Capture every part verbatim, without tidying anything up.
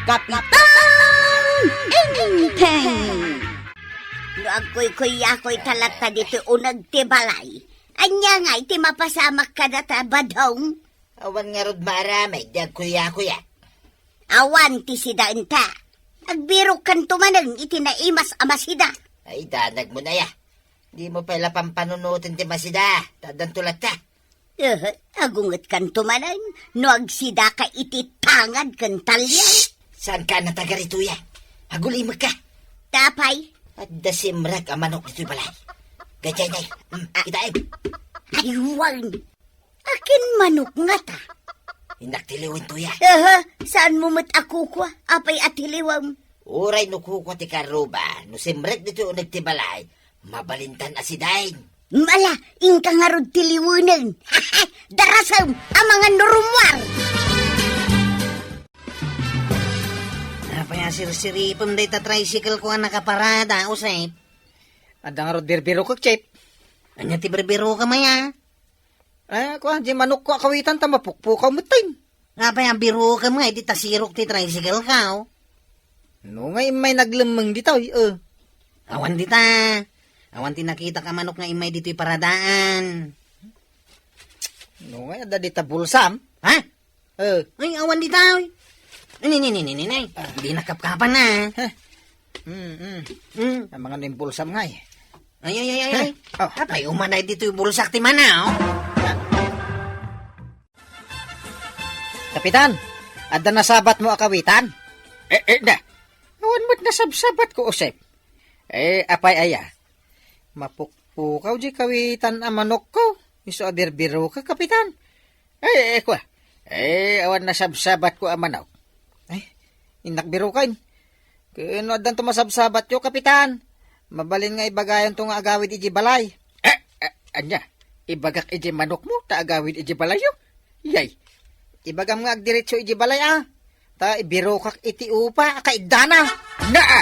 Kapitan Enteng! No agkuykuyakoy ta latta ditoy uneg ti balay, ania ngay ti mapasamak kadata, Badong? Awan ngarud maaramid ti agkuyakuyak. Awan ti sidaenta. Agbirokkanto manen iti naimas a masida. Ay, danag mo na ya. Di mo pay la pampanunoten ti masida, ta addanto latta. Eh, agungetkanto manen no agsidaka iti tangad ken taliaw. Shh! Saan ka natagarituya? Agulimekka. Tapay? Adda simrek a manok ditoy balay. Gajay, nay. Hmm, ah, kitaem. Ay, wan. Akin manok ngata? Innak tiliwen tuya. Aha, saan mo met a kukua? Apay a tiliwem? Uray no kukua ti karuba, no simrek ditoy uneg ti balay, mabalintan a sidaen. Mala, inka ngarud tiliwenen. Darasem, amangan no rummuar. Apay a sirsiripem dayta tricycle ko a nakaparada, Josep? Adda ngarud birbirokek, Chef. Ania ti birbirokem aya? Eh, kua, di manok ko a kawitan ta mapukpukaw metten. Apay a birokem nga, iti tasirok ti tricycle ka, oh. No nga immay naglemmeng ditoy, eh. Awan dita. Awan ti nakitak a manok nga immay ditoy paradaan. No nga, adda dita bulsam? Ha? Eh. Ay, awan dita, oy. Ni, ni, ni, ni, ni, ni. Ah. Di nakapkapan na. Heh. Hmm, hmm. Hmm. Amangan no imbulsam ngay. Ay, ay, ay, ay, ay. Oh. Apay, umanay ditoy bulsak ti mana, oh. Kapitan, adda nasabat mo a kawitan? Eh, eh, na. Awan met nasabsabat ko, Josep. Eh, apay aya? Mapukpukaw di kawitan a manok ko. Isu a birbirokek, Kapitan. Ay, eh, kua. Eh, awan nasabsabat ko a manok. Ay, innak biroken. Ken no addanto masabsabatyo, Kapitan, mabalin nga ibagayonto nga agawid iti balay. Eh, eh, ania? Ibagak iti manokmo ta agawid iti balayyo? Yay. Ibagam nga agdiretso iti balay, ah. Ta ibirokak iti upa a kaiddana. Naa!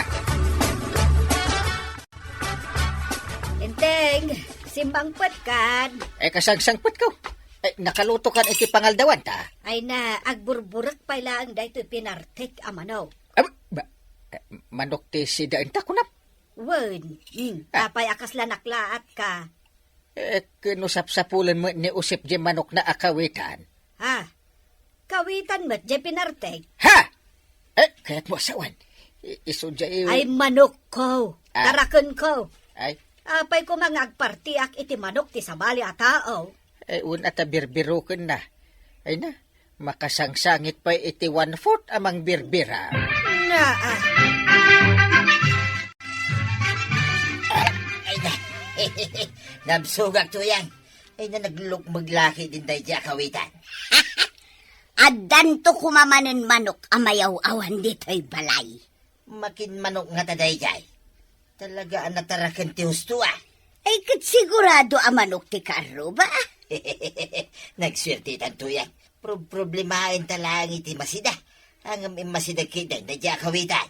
Enteng, simmangpetkan. Eh, kasangsangpetko. Eh, nakalutokan iti pangaldawan ta. Ay na, agburburek pay laeng daytoy pinartek a manok. Ab-, ba, eh, manok ti sidaenta, kunam? Wen, mm, ah. Apay a kasla naklaat ka? Eh, ken no sapsapulen met ni Josep di manokna a kawitan. Ha? Kawitan met di pinartek? Ha? Eh, kayat mo asawan. I-, isu di ay manokko. Ah. Tarakenko. Ay. Apay koma nga agpartiak iti manok ti sabali a tao? Eh, un-a ta birbirokenna. Ay na, makasangsangit pay iti one-fourth a mangbirbira. Naa. Ay na. Nabsogak, Tuyang. Ay na, naglukmeg laki din daydi a kawitan. Addanto koma manen manok a mayaw-awan ditoy balay. Makin manok ngata daydiay. Talaga a nataraken ti husto, ah. Ay, ket sigurado a manok ti kaarruba, ah. Nagsuertetan, Tuyang. Pro-, problemaen ta laeng iti masida. Ngem immasideg ketdi daydi a kawitan.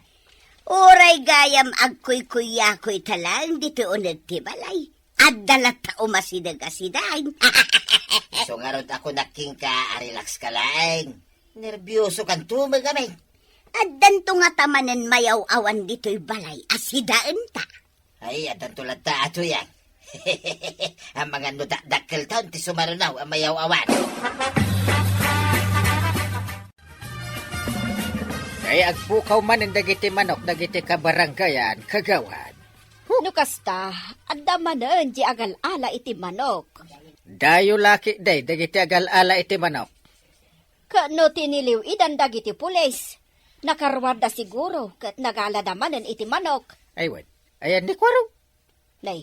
Uray gayam agkuykuyakoy ta laeng ditoy uneg ti balay. Adda latta umasideg a sidaen. Isu ngarud a kunak kenka a relax ka laeng. Nerbiosokanto met, amen. Addanto ngata manen mayaw-awan ditoy balay a sidaenta. Ay, addanto latta, Tuyang. Amangan no dakdakkelton ti sumaruno a mayaw-awan. Ay, agpukaw manen dagiti manok dagiti kabarangayan, kagawad. Huh. No kasta, adda manen di agal-ala iti manok. Dayo laki, day, dagiti agal-ala iti manok. Ket no tiniliw-idan dagiti pulis, nakaruarda siguro ket nagalada manen iti manok. Ay, wen. Ayan ni Kuaro. Nay,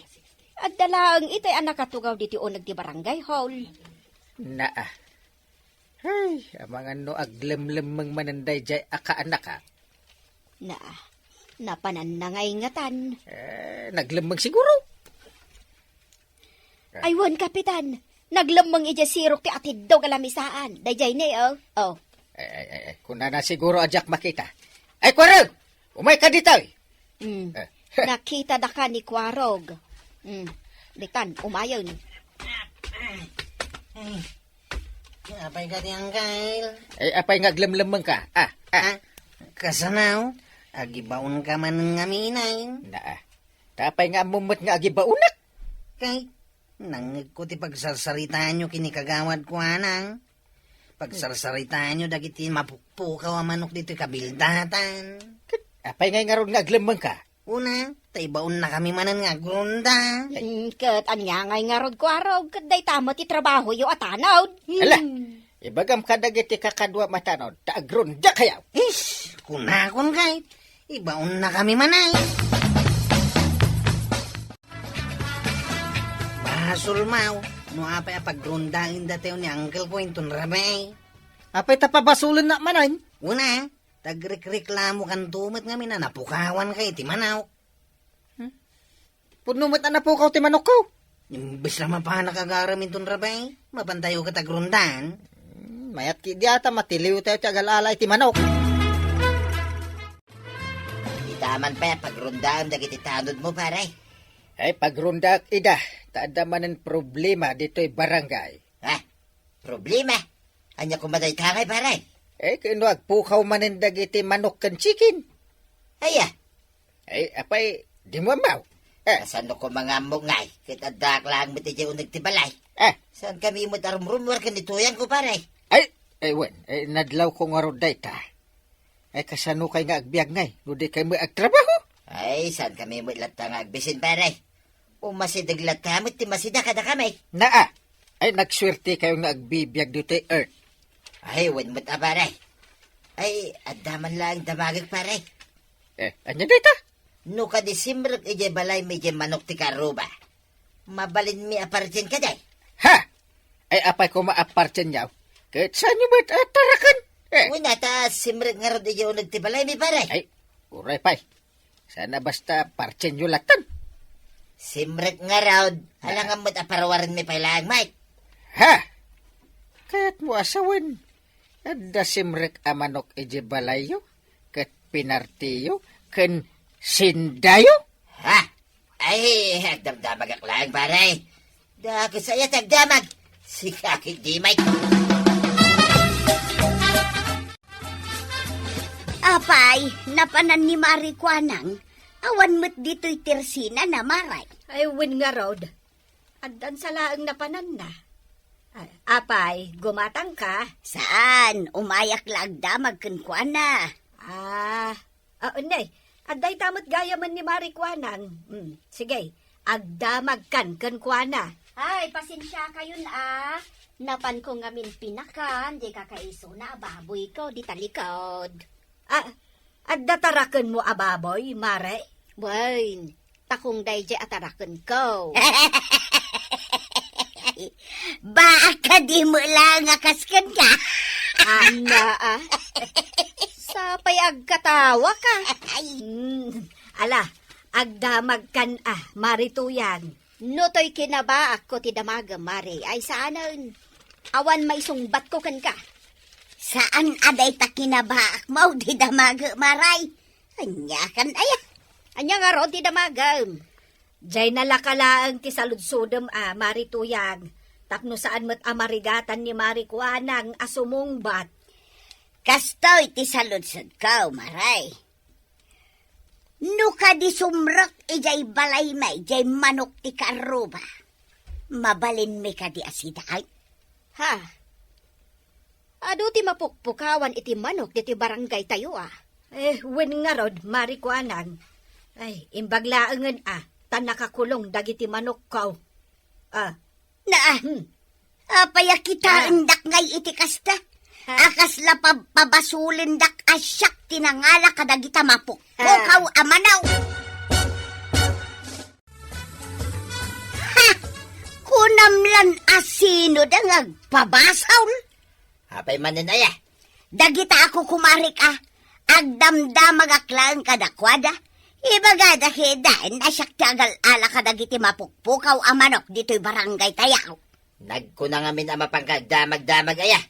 adda laeng itay a nakatugaw ditoy uneg ti barangay hall. Naa. Ay, amangan no aglemlemmeng manen daydiay a kaanakak. Naa, napananna nga ingatan. Eh, naglemmeng siguro. Ay, wen, Kapitan. Naglemmeng idiay sirok ti atiddog a lamisaan. Daydiay ni, oh. Oh. Eh, eh, eh, eh, kunana siguro a diak makita. Ay, Kuarog! Umayka ditoy! Mm. Eh. Nakitada ka ni Kuarog. Mm. Ditan, umayen. Apay ka ti angkel? Eh, apay nga aglemlemmeng ka? Ah, ah. Ah? Kasano? Agibaonka man ngamin, ay? Naa. Ta apay nga ammom met nga agibaonak? Kay, nangngegko ti pagsarsaritaanyo ken ni Kagawad Kuanang. Pagsarsaritaanyo dagiti mapukpukaw a manok ditoy kabildatan. Ket apay ngay ngarud nga aglemmengka? Una, ta ibaonnakami manen nga agrunda. Mm, ket ania ngay ngarud, Kuarog, ket dayta met ti trabahoyo a tanod. Ala, hmm. Ibagam kadagiti kakaduam a tanod, ta agrundakayo. Ish, kunakon kay, ibaonnakami manen. Basolmaw, no apay a pagrundaen datayo ni uncle ko inton rabii. Apay ta pabasolennak manen? Una, ta agrikreklamokanto met ngamin a napukawanka iti manok. Hmm? Pudno met a napukaw ti manokko. Imbes la mapanak agaram inton rabii, mapantayo ket agrundaen. Hmm, mayat ketdi a ta matiliwtayo ti agal-ala iti manok. Ita man pay a pagrundaem dagiti tanodmo, pare. Ay, pagrundaak ida, ta adda manen problema ditoy barangay. Ha? Problema? Ania koma dayta ngay, pare? Eh, ket no agpukaw manen dagiti manok ken chicken. Aya? Eh, apay, dimo ammo? Eh. Kasano koma nga ammok ngay, ket addaak laeng met idiay uneg ti balay? Eh. Saankami met a rumrumuar ken ni Tuyangko, pare? Ay, eh, wen, eh, nadlawko ngarud dayta. Ay, kasano kay nga agbiag ngay, no di kay met agtrabaho? Ay, saankami met latta nga agbisin, pare. Umasideg latta met ti masida kadakami. Naa. Ay, nagsuertekayo nga agbibiag ditoy Earth. Ay, wen met a, pare. Ay, adda man laeng damagek, pare. Eh, ania dayta? No kadi simrek idiay balaymi idiay manok ti karuba, mabalinmi a partin kadi? Ha? Ay, apay koma a partinyo? Ket saanyo met a taraken? Eh. Wen a ta simrek ngarud idiay uneg ti balaymi, pare. Ay, uray pay. Saan a basta partinyo latta? Simrek ngarud, ala nga met a parawarenmi pay laeng, Mike. Ha? Kayatmo a sawen, adda simrek a manok idiay balayyo, ket pinartiyo, ken sindayo? Ha? Ay, agdamdamagak laeng, pare. Dakes aya ti agdamag. Sika ketdi, Mike. Apay, napanan ni Mari Kuanang? Awan met ditoy tersinana, Mari. Ay, wen ngarud. Addan sa laeng napananna. Ay, apay, gumatangka? Saan, umayak la agdamag kenkuana. Ah, ah, unnay, adda ita met gayamen ni Mari Kuanang. Mm, sige, agdamagkan kenkuana. Ay, pasensiakayon a. Napanko ngamin pinakan, di kakaisuna a baboyko, di talikod. Ah, adda tarakenmo a baboy, Mari? Wen, takong daydiay a tarakenko. Baak kadi met laeng a kas kenka? Anna, ah. Sapay agkatawaka. Ay. Hmm. Ala, agdamagkan a, Mari Tuyang. No toy kinabaakko ti damagem, Mari, ay saanen. Awan maisungbatko kenka. Saan a dayta kinabaakmo ti damagem, Mari? Aniakan aya? Ania ngarud ti damagem? Diay nalaka laeng ti saludsodem a, Mari Tuyang, tapno saan met a marigatan ni Mari Kuanang a sumungbat. Kastoy ti saludsodko, Mari. No kadi sumrek idiay balaymi, diay manok ti karuba, mabalinmi kadi a sidaen? Ha? Adu ti mapukpukawan iti manok ditoy barangaytayo, a. Eh, wen ngarud, Mari Kuanang. Ay, imbag laengen, a, ta nakakulong dagiti manokko. Ah. Naa. Hmm. Apay a kitaendak ngay iti kasta? Ha? A kasla pab-, pabasolendak a siak ti nangala kadagita mapukpukaw a manok. Ha? Kunam lan a sino da nga agpabasol? Apay manen aya? Dagita a kukumarik a, agdamdamagak laeng kadakuada. Ibagada kadakuada a siak ti agal-ala kadagiti mapukpukaw a manok ditoy barangaytayo. Nagkuna ngamin a mapanka agdamagdamag aya.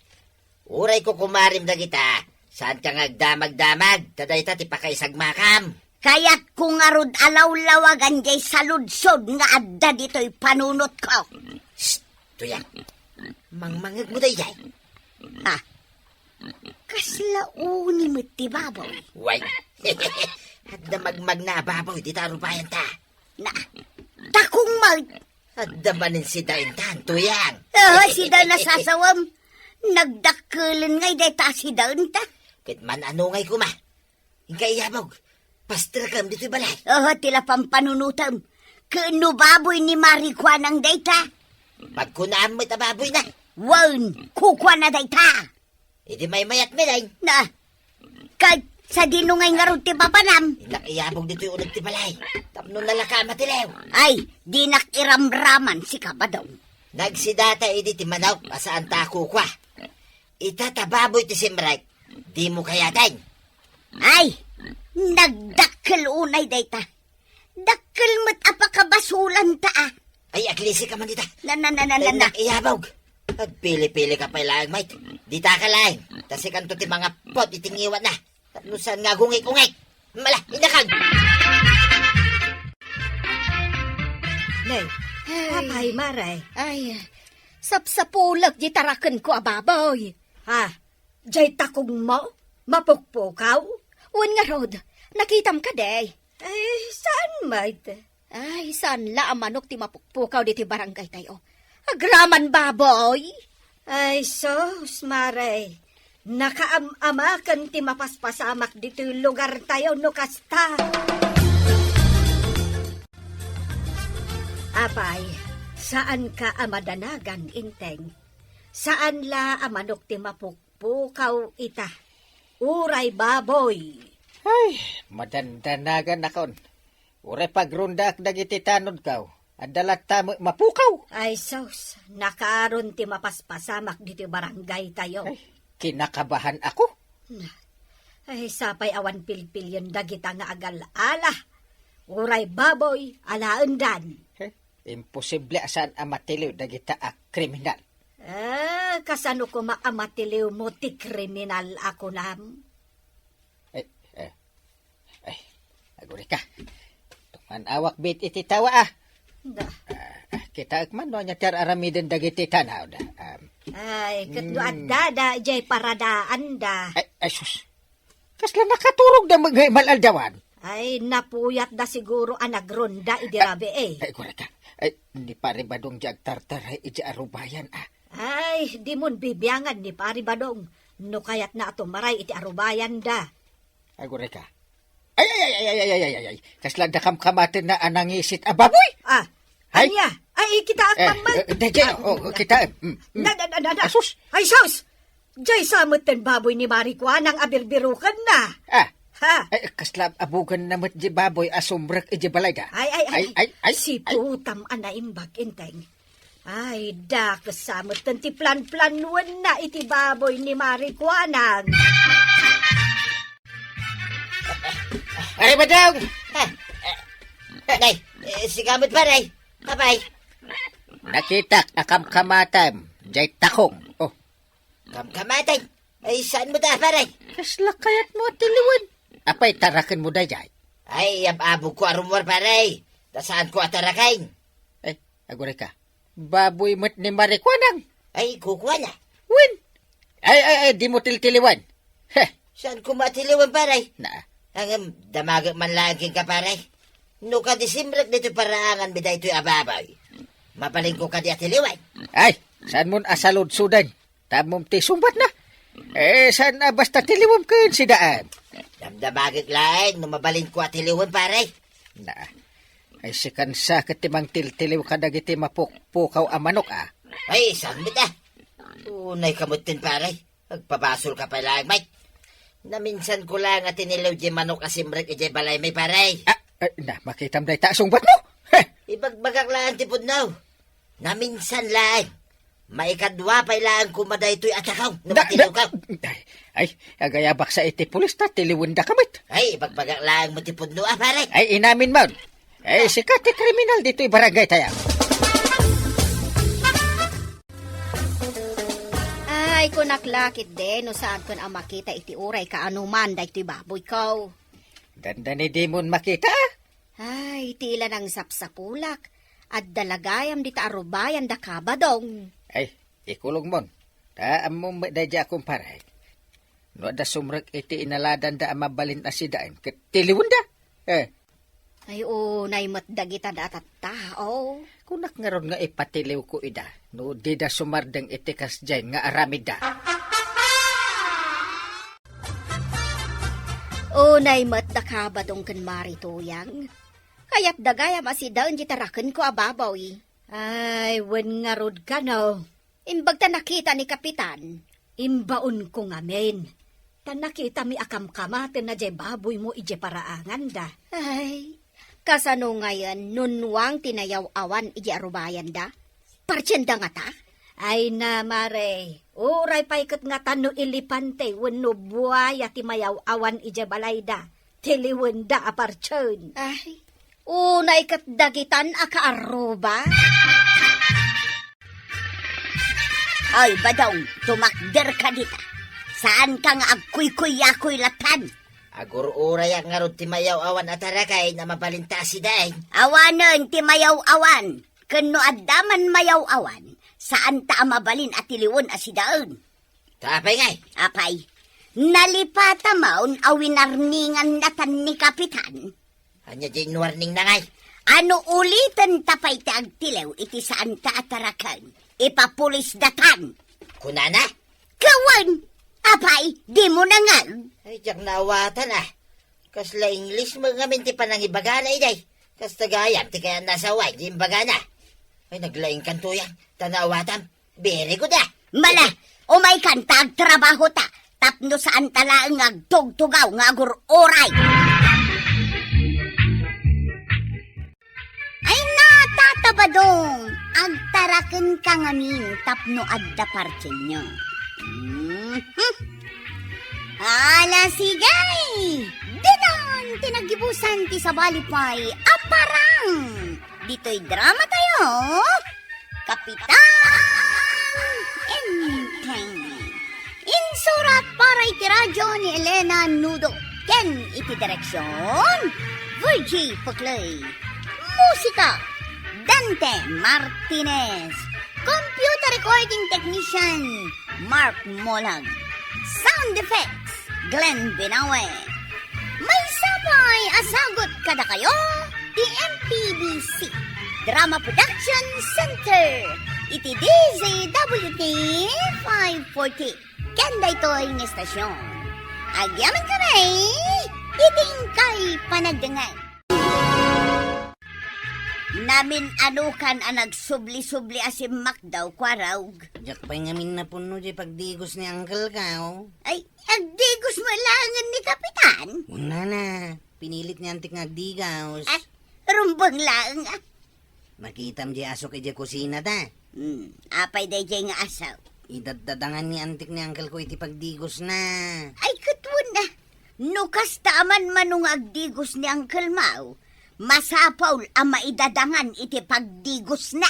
Uray kukumarim dagita, saanka nga agdamagdamag, ta dayta ti pakaisagmakam. Kayatko ngarud a lawlawagan diay saludsod nga adda ditoy panunotko. Shh! Tuyang, mangmangegmo daydiay. Ha? Kasla uni met ti baboy. Way. Adda magmagna a baboy dita arubayanta. Na, takong met. Adda manen sidaenta, Tuyang. Oo, sida nasasawem. Nagdakkelen ngay dayta sidaenta. Ket man-anongay koma. Inka iyabog. Pasterkem ditoy balay. Oo, ti la pampanunotem. Ket no baboy ni Mari Kuanang dayta? Pagkunaam met a baboyna. Wen, kukuana dayta. Idi maymayat met, ay. Na, ket sadino ngay ngarud ti papanam? Innak iyabog ditoy uneg ti balay. Tapno nalaka a matiliw. Ay, dinak iramraman sika, Badong. Nagsidata idi ti manok a saanta a kukua. Ita ta baboy ti simrek, dimo kayaten. Ay, nagdakkel unay dayta. Dakkel met a pakabasolanta, a. Ay, aglisika man dita. Na, na, na, na, na, na. Innak iyabog. Agpili-pilika pay laeng, met. Ditaka laeng. Ta sikanto ti mangappot iti ngiwatna. Tapno saan nga agungik-ungik. Mala, inakag! Nay, ay. Apay, Mare? Ay, sapsapulek di tarakenko a baboy. Ha? Jay takongmo? Mapukpukaw? Wen ngarud, nakitam kadi? Ay, saan met? Ay, saan la a manok ti mapukpukaw ditoy barangaytayo? Agraman baboy! Ay, sus, Mare. Nakaam-amaken ti mapaspasamak ditoy lugartayo no kasta. Apay, saanka a madanagan, Inteng? Saan la a manok ti mapukpukaw ita? Uray baboy. Ay, madandanaganakon. Uray pagrondaak dagiti tanodko, adda latta met mapukaw. Ay sus, nakaaron ti mapaspasamak ditoy barangaytayo. Ay, kinakabahanakon. Na, ay, sapay awan pilpilien dagita nga agal-ala. Uray baboy, alaendan. Eh, imposible a saan a matiliw dagita a kriminal. Ah, kasano koma a matiliwmo ti kriminal a kunam? Ay, eh, ay, agurika. Tuman-awak met iti tawa, a. Da. Ah, ah, kitaek man no ania ti ar-aramiden dagiti tanaw da. Am. Ay, ket no, mm, adda da, jay paradaanda. Ay, ay, sus. Kasla nakaturogda met nga imal-aldawan? Ay, napuyatda siguro a nagronda idi rabii. Ay, agurika. Ay, ni Pare Badong jay agtartaray iti arubayan, a. Ay, dimon bibiangan ni Pari Badong no kayatna a tumaray iti arubayanda. Agurika. Ay, ay, ay, ay, ay, ay, ay, ay, ay. Kasla adda kamkamatenna a nangisit a baboy? Ah, ay, ania? Ay, kitaak, eh, man, man. Eh, daydiay, ah, oh, oh, kitaem. Mm, mm. Na, na, na, na, na. Asus! Ay, sus! Jay sa met ten baboy ni Mari Kuanang a birbirukenna. Ah. Ha? Ay, kasla abuganna met di baboy a sumrek iti balayda. Ay, ay, ay, ay, ay, ay, ay. Siputam a naimbag, Inteng. Ay, dakes sa metten ti planplanuenna iti baboy ni Mari Kuanang. Pare Badong! Ah, ah, nay, eh, sika met, pare. Apay? Nakitak a kamkamatem, jay takong. Oh. Kamkamatem? Ay, saan met a, pare? Kasla kayatmo a tiliwen? Apay, tarakenmo daydiay? Ay, ab-abogko a rummuar, pare. Ta saanko a taraken. Ay, agurika. Baboy met ni Mari Kuanang. Ay, kukuana. Wen. Ay, ay, ay, dimo tiltiliwen. Heh. Saan ko matiliwen, pare? Na. Ngem, damagek man laeng kenka, pare. No kadi simrek ditoy paraanganmi daytoy a baboy, mabalinko kadi a tiliwen? Ay, saanmon a saludsoden? Tammom ti sungbatna. Eh, saan a basta tiliwem ken sidaem? Damdamagek laeng no mabalinko a tiliwen, pare. Na, ay sikan sa ket ti mangtiltiliw kadagiti mapukpukaw a manok, a. Ay, saan met, a? Unay ka metten, pare. Agpabasolka pay laeng, Mike. Naminsanko laeng a tiniliw diay manok a simrek idiay balaymi, pare. Ah, eh, na, makitam dayta a sungbatmo. Heh! Ibagbagak laeng ti pudno. Naminsan laeng. Maikadua pay laeng koma daytoy a takaw no matiliwka. Ay, ay, agayabak sa iti pulis ta tiliwendaka met. Ay, ibagbagak laeng met ti pudno, a, pare. Ay, inamin man. Ay, sika ti kriminal ditoy barangaytayo. Ay, kunak la ketdi no saanko a makita iti uray kaanoman daytoy baboyko. Dandani dimon makita, a? Ay, ti ila nangsapsapulak. Adda la gayam dita arubayan da ka, Badong. Ay, ikulongmon. Ta ammom met daydiay a kumpare. No adda sumrek iti inaladanda a mabalin a sidaen, ket tiliwenda. Eh. Ay, unay met dagita da a tattao. Kunak ngarud nga ipatiliwko ida, no dida sumardeng iti kasdiay nga aramidda. Unay met da ka, Badong ken Mari Tuyang. Kayatda gayam a sidaen ti tarakenko a baboy. Ay, wen ngarud kano. Imbag ta nakita ni Kapitan. Imbaonko ngamin. Ta nakitami a kamkamatenna diay baboymo idiay paraanganda. Ay, kasano ngayen no nuang ti nayaw-awan idiay arubayanda? Partienda ngata? Ay na, Mare, uray pay ket ngata no elepante wenno buaya ti mayaw-awan idiay balayda, tiliwenda a partien. Ay, unay ket dagitan a kaarruba. Ay, Badong, tumakderka dita. Saanka nga agkuykuyakoy lattan. Agur-urayak ngarud ti mayaw-awan a taraken a mabalinta a sidaen. Awanen ti mayaw-awan. Ken no adda man mayaw-awan, saanta a mabalin a tiliwen a sidaen. Ta apay ngay? Apay, nalipata maon a winarningan natan ni Kapitan. Ania diay inwarningna ngay? A no uliten ta pay ti agtiliw iti saanta a taraken, ipapulis datan. Kunana? Kawen! Apay, dimo nangeg? Ay, diak naawatan, ah. Kasla English met ngamin ti panangibagana idiay. Kasta gayam ti kayatna a sawen ti imbagana. Ay, naglaingkan Tuyang, ta naawatam. Very good, ah. Mala, umaykan ta agtrabaho ta, tapno saanta laeng nga agtugtugaw nga agur-uray. Ay, nata, Badong, agtarakenka ngamin tapno adda partienyo. Mhm. Ala, sige! Ditan ti naggibusan ti sabali pay a parang ditoy dramatayo, Kapitan Enteng. Insurat para iti radyo ni Elena Nudo ken iti direksyon, Virgie Puclay. Musika, Dante Martinez. Computer recording technician, Mark Molag. Sound effects, Glenn Binawe. Maysa pay a sagut kadakayo ti M P B C Drama Production Center iti D Z W T five forty. Ken daytoy nga estasyon, agyamankami iti inkay panagdengngeg. Namin-anokan a nagsubli-subli a simmakdaw, Kuarog. Diak pay ngamin napunno diay pagdigos ni Uncle-ko. Ay, agdigos met laengen ni Kapitan? Wen, nana, pinilit ni Antik nga agdigos. Ah, rumbeng laeng, ah. Makitam diay asok idiay kusina ta. Hmm, apay daydiay nga asok? Idaddadangan ni Antik ni Uncle-ko iti pagdigosna. Ay, ket wen, ah. No kasta a manmano nga agdigos ni Uncle-mo, masapul a maidadangan iti pagdigosna.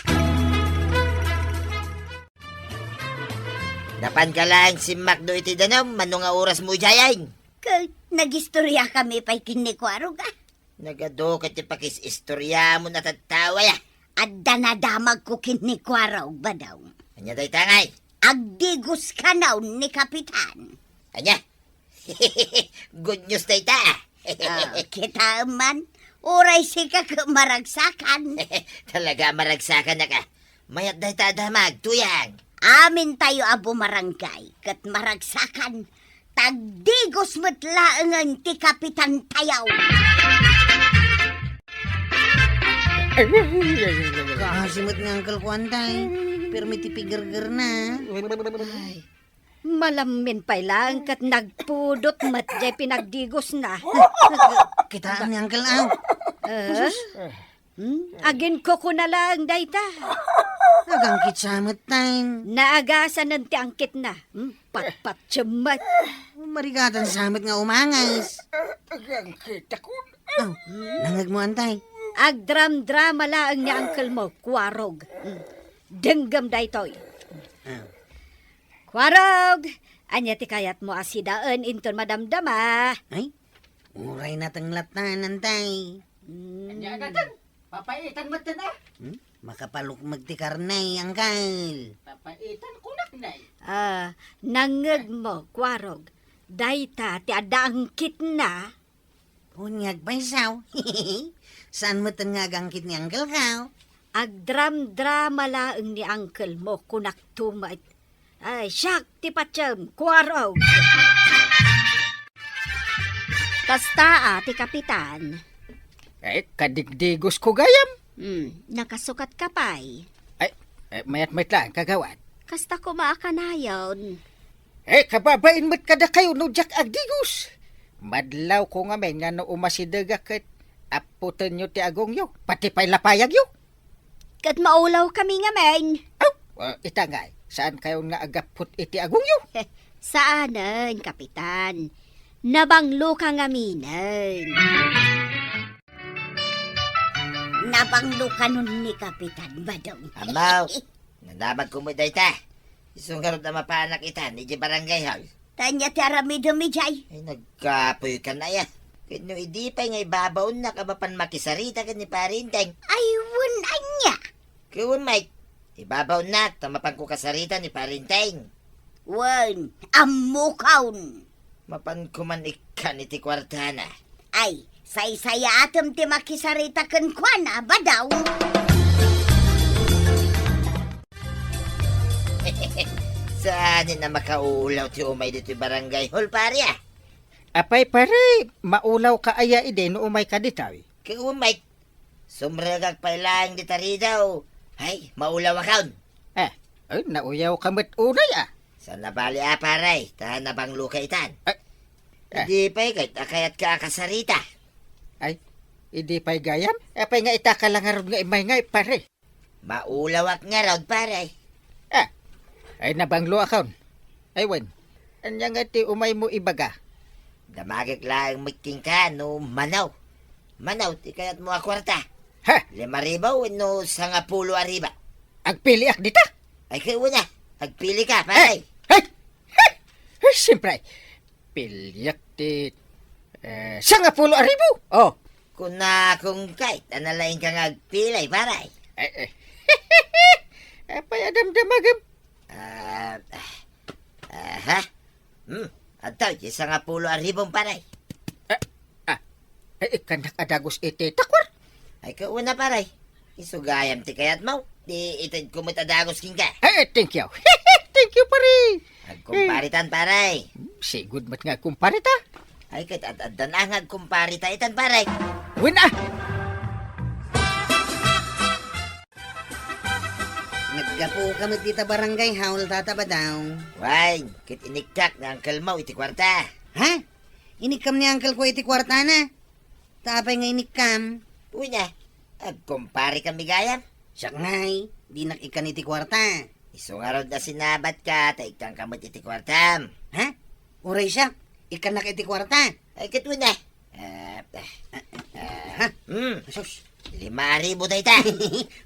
Napanka laeng simmakdo iti danum, mano nga orasmo idiayen? Ket nagistoriakami pay ken ni Kuarog, ah. Nagadu ket ti pakis-istoriamon a tattao, aya? Adda nadamagko ken ni Kuarog, Badong. Ania dayta ngay? Agdigoskanaw ni Kapitan. Ania? Good news dayta, ah. Ah, kitaem man, uray sika ket maragsakan. Talaga a maragsakanak, ah. Mayat dayta a damag, Tuyang. Amintayo a bumarangay ket maragsakan, ta agdigos met laengen ti kapitantayo. Kaasi met ni Uncle-ko, Antay. Permi ti pigergerna. Ay, malammin pay laeng ket nagpudot met diay pinagdigosna. Kitaem ni Uncle, aw. Eh? Hmm? Aginkukuna laeng dayta. Agangkit sa met, tay. Naagasanen ti angkitna. Hmm? Patpatiem met. Marigatan sa met nga umangas. Agangkit ako. Aw, nangegmo, Antay. Agdramdrama laeng ni Uncle-mo, Kuarog. Hmm. Denggem daytoy. Aw. Kuarog, ania ti kayatmo a sidaen inton madamdama? Ay, uray nateng latta, Antay. Hmm. Ania, Tatang? Papaitan met, Tatang? Hmm? Makapalukmeg ti karne, Uncle. Papaitan kunak, Nay. Ah, nangegmo, Kuarog. Dayta ti adda angkitna. Wen nga agpaysaw. Saan metten nga agangkit ni Uncle Kao? Agdramdrama laeng ni uncle mo, kunak tumet. Ay, siak ti patiem, kuarog. Kasta a ti kapitan. Eh, kadigdigos ko gayam. Hmm, nakasukat ka pay. Ay, eh, mayat met lang, kagawad. Kasta koma a kanayon. Eh, kababain met kadakayo no diak agdigos. Madlaw ko ngamin nga no umasidegak ket apputenyo ti agongyo, pati pay lapayagyo. Ket maulaw kami ngamin. Aw, ah, ita ngay, saan kayo nga agapput iti agongyo? Saanen, Kapitan. Nabanglo ka ngaminen. Nabanglo kanon ni Kapitan, Badong. Amaw, nadamag ko met dayta. Isu ngarud a mapanak itan, iti barangay hall. Tanya ti aramidem idiay. Ay, nagkapoy ka na ya. Ket no idi pay nga ibabaonnak a mapan makisarita ken ni Pare Enteng. Ay, wen ania? Ket wen, Mike, ibabaonnak ta mapanko kasarita ni Pare Enteng. Wen, ammokon. Mapanko man ikkan iti kuartana. Ay, saysayaatem ti makisarita kenkuana, Badong. Saan a makaulaw ti umay ditoy barangay hall, pare, ah? Apay, pare, maulaw ka aya idi no umay ka ditoy? Ket umay, sumrekak pay laeng dita ridaw. Ay, maulaw akon. Eh, ay, nauyaw ka met unay, ah. Saan a bali, ah, pare, ta nabanglo ka itan. Ay, eh. Idi pay ket a kayat ka a kasarita. Ay, idi pay gayam? Apay nga ita ka la ngarud nga immay ngay, pare? Maulawak ngarud, pare. Ah, ay, nabanglo akon. Ay, wen, ania nga ti umaymo ibaga? Damagek laeng met kenka no mano. Mano ti kayatmo a kuarta? Ha? Lima ribu wenno sangapulo a ribu? Agpiliak dita? Ay, kay una, agpili ka, pare. Ay, ay, ay, ay, siyempre, piliak ti, eh, sangapulo a ribu. Oh. Kunakon kay, ta nalaing ka nga agpili, pare. Eh, eh. Apay a damdamagem? Ah, ah, aha. Hmm, adtoy ti sangapulo a ribum, pare. Ah, ah. Ay, ikkannak a dagus iti takwar. Ay, kauna, pare. Isu gayam ti kayatmo. Di itedko met a dagus kenka. Ay, thank you. Thank you, pare. Agkumparitan, pare. Hmm, sigud met nga agkumparita. Ay, ket ad-addan a nga agkumparita itan, pare. Wen, ah! Naggapu ka met dita barangay hall, Tata Badong. Wen, ket inikkak ni uncle mo iti kuarta. Ha? Inikkam ni uncle ko iti kuartana? Ta apay nga inikkam? Wen, ah, agkumpare kami gayam. Siak ngay, dinak ikkan iti kuarta. Isu ngarud a sinabat ka, ta ikkan ka met iti kuartam. Ha? Uray siak, ikkannak iti kuarta. Ay, ket wen, ah. Ah, ah, ah, ha? Hmm. Asus. Lima ribu dayta.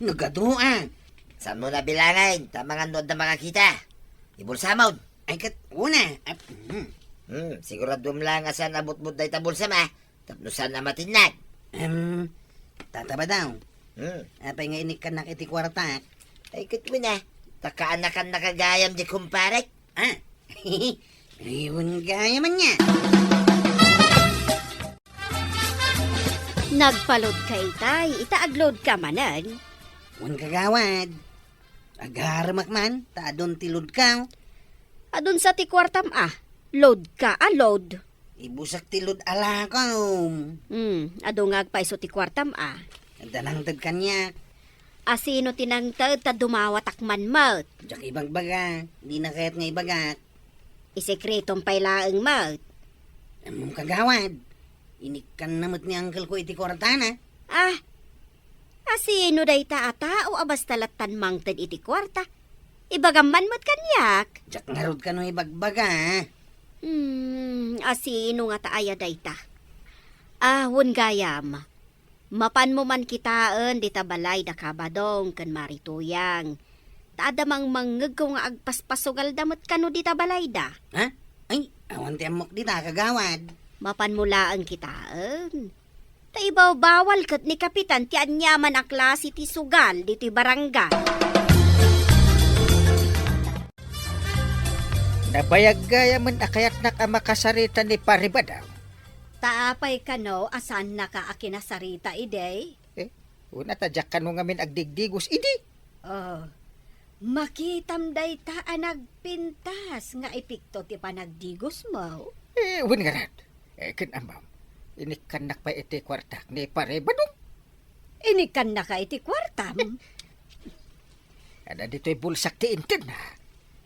Nagadu, ah. Saan mo nabilangan? Ta mangan no adda makakita. Ibulsamon. Ay, ket una. Ah, hmm. Hmm, siguraduem lang a saan a butbut dayta bulsam, ah. Tapno saan a matinnag. Em, Tata Badong. Hmm. Apay nga inikkannak iti kuartak? Ay, ket wen, ah. Ta kaanakannaka gayam di kumparek. Ah. Ay, wen gayam ania. Nagpa-load ka itay, ita ag-load ka manen. Wen, kagawad. Agaremak man, ta adun ti load ka. Adun sa ti kuartam a. Load ka a, load. Ibusak ti load a lakom. Hmm, adu nga agpayso ti kuartam a. Adda nangted kaniak. Asino ti nangted ta dumawatak man met? Diak ibagbaga, dina kayat nga ibagak. Isekretom pay laeng met. Ammom, kagawad, inikkanna met ni uncle ko iti kuartana. Ah, asino dayta a tao a basta lattan mangted iti kuarta? Ibagam man met kaniak. Diak ngarud kano ibagbaga. Hmm, asino ngata aya dayta? Ah, wen gayam. Mapanmo man kitaen dita balay da Kabadong ken Mari Tuyang. Ta adda mangmangngegko nga agpaspasugalda met kano dita balayda. Ha? Ay, awan ti ammok dita, kagawad. Mapanmo laeng kitaen. Ta ibawbawal ket ni Kapitan ti aniaman a klase ti sugal ditoy barangay. Bayag gayamen a kayatnak a makasarita ni Pare Badong. Ta apay kano a saannaka a kinasarita idi? Eh, una ta diak kano ngamin agdigdigos idi. Oh, makitam dayta a nagpintas nga epekto ti panagdigosmo. Eh, wen ngarud. Eh, ken ammom, inikkannak pay iti kuartak ni Pare Badong. Inikkannaka iti kuartam? Adda ditoy bulsak ti intedna.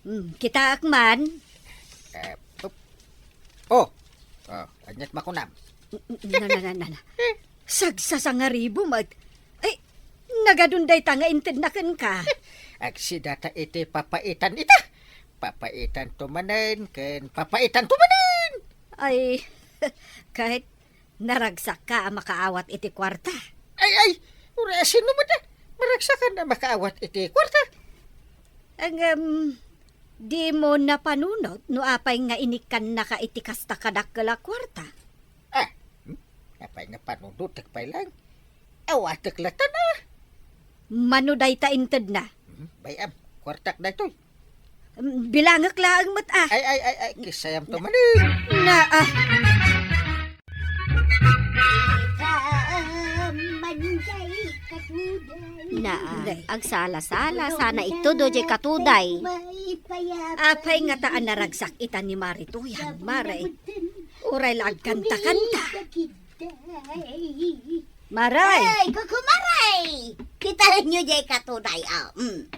Hmm, kitaak man. Eh, op-, oh. Oh, ania't makunam? Na, na, na, na, na. Sagsasangaribo met. Ay, nagadun dayta nga intedna kenka. Agsidata iti papaitan ita. Papaitanto manen ken papaitanto manen. Ay, ket naragsakka a makaawat iti kuarta. Ay, ay, uray a sino met a maragsakan a makaawat iti kuarta? Ngem, dimo napanunot no apay nga inikkannaka iti kasta kadakkel a kuarta? Ah, hmm? Apay nga panunotek pay laeng? Awatek latta na. Mano dayta intedna? Hmm, bay-am, kuartak daytoy. Bilangek laeng met, ah. Ay, ay, ay, ay, kisayamto manen. Na, ah. Naa, agsala-sala, sana itudo jay katuday. Apay ngata a naragsak ita ni Mari Tuyang, Mare? Uray la agkanta-kanta. Mare! Ay, kukumaray! Kitaenyo jay katuday, ah. Mm.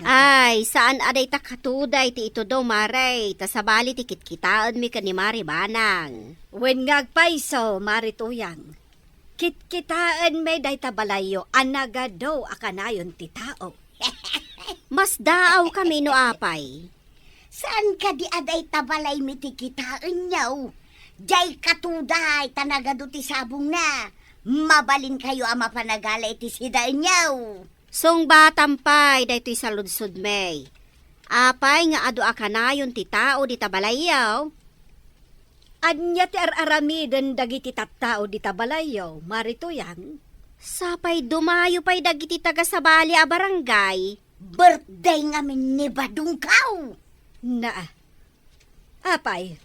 Ay, saan a dayta katuday ti itudo, Mare, ta sabali ti kitkitaenmi ken ni Mari Banang. Wen nga agpayso, Mari Tuyang. Kitkitaenmi dayta balayyo a nagadu a kanayon ti tao. Masdaawkami no apay. Saan kadi a dayta balaymi ti kitaenyo? Jay katuday ta nagadu ti sabongna. Mabalinkayo a mapan agala iti sidaenyo. Sungbatam pay daytoy saludsodmi. Apay nga adu a kanayon ti tao dita balayyo? Ania ti ar-aramiden dagiti tattao dita balayyo, Mari Tuyang? Sapay dumayo pay dagiti taga-sabali a barangay. Birthday ngamin ni Badongko. Naa. Apay,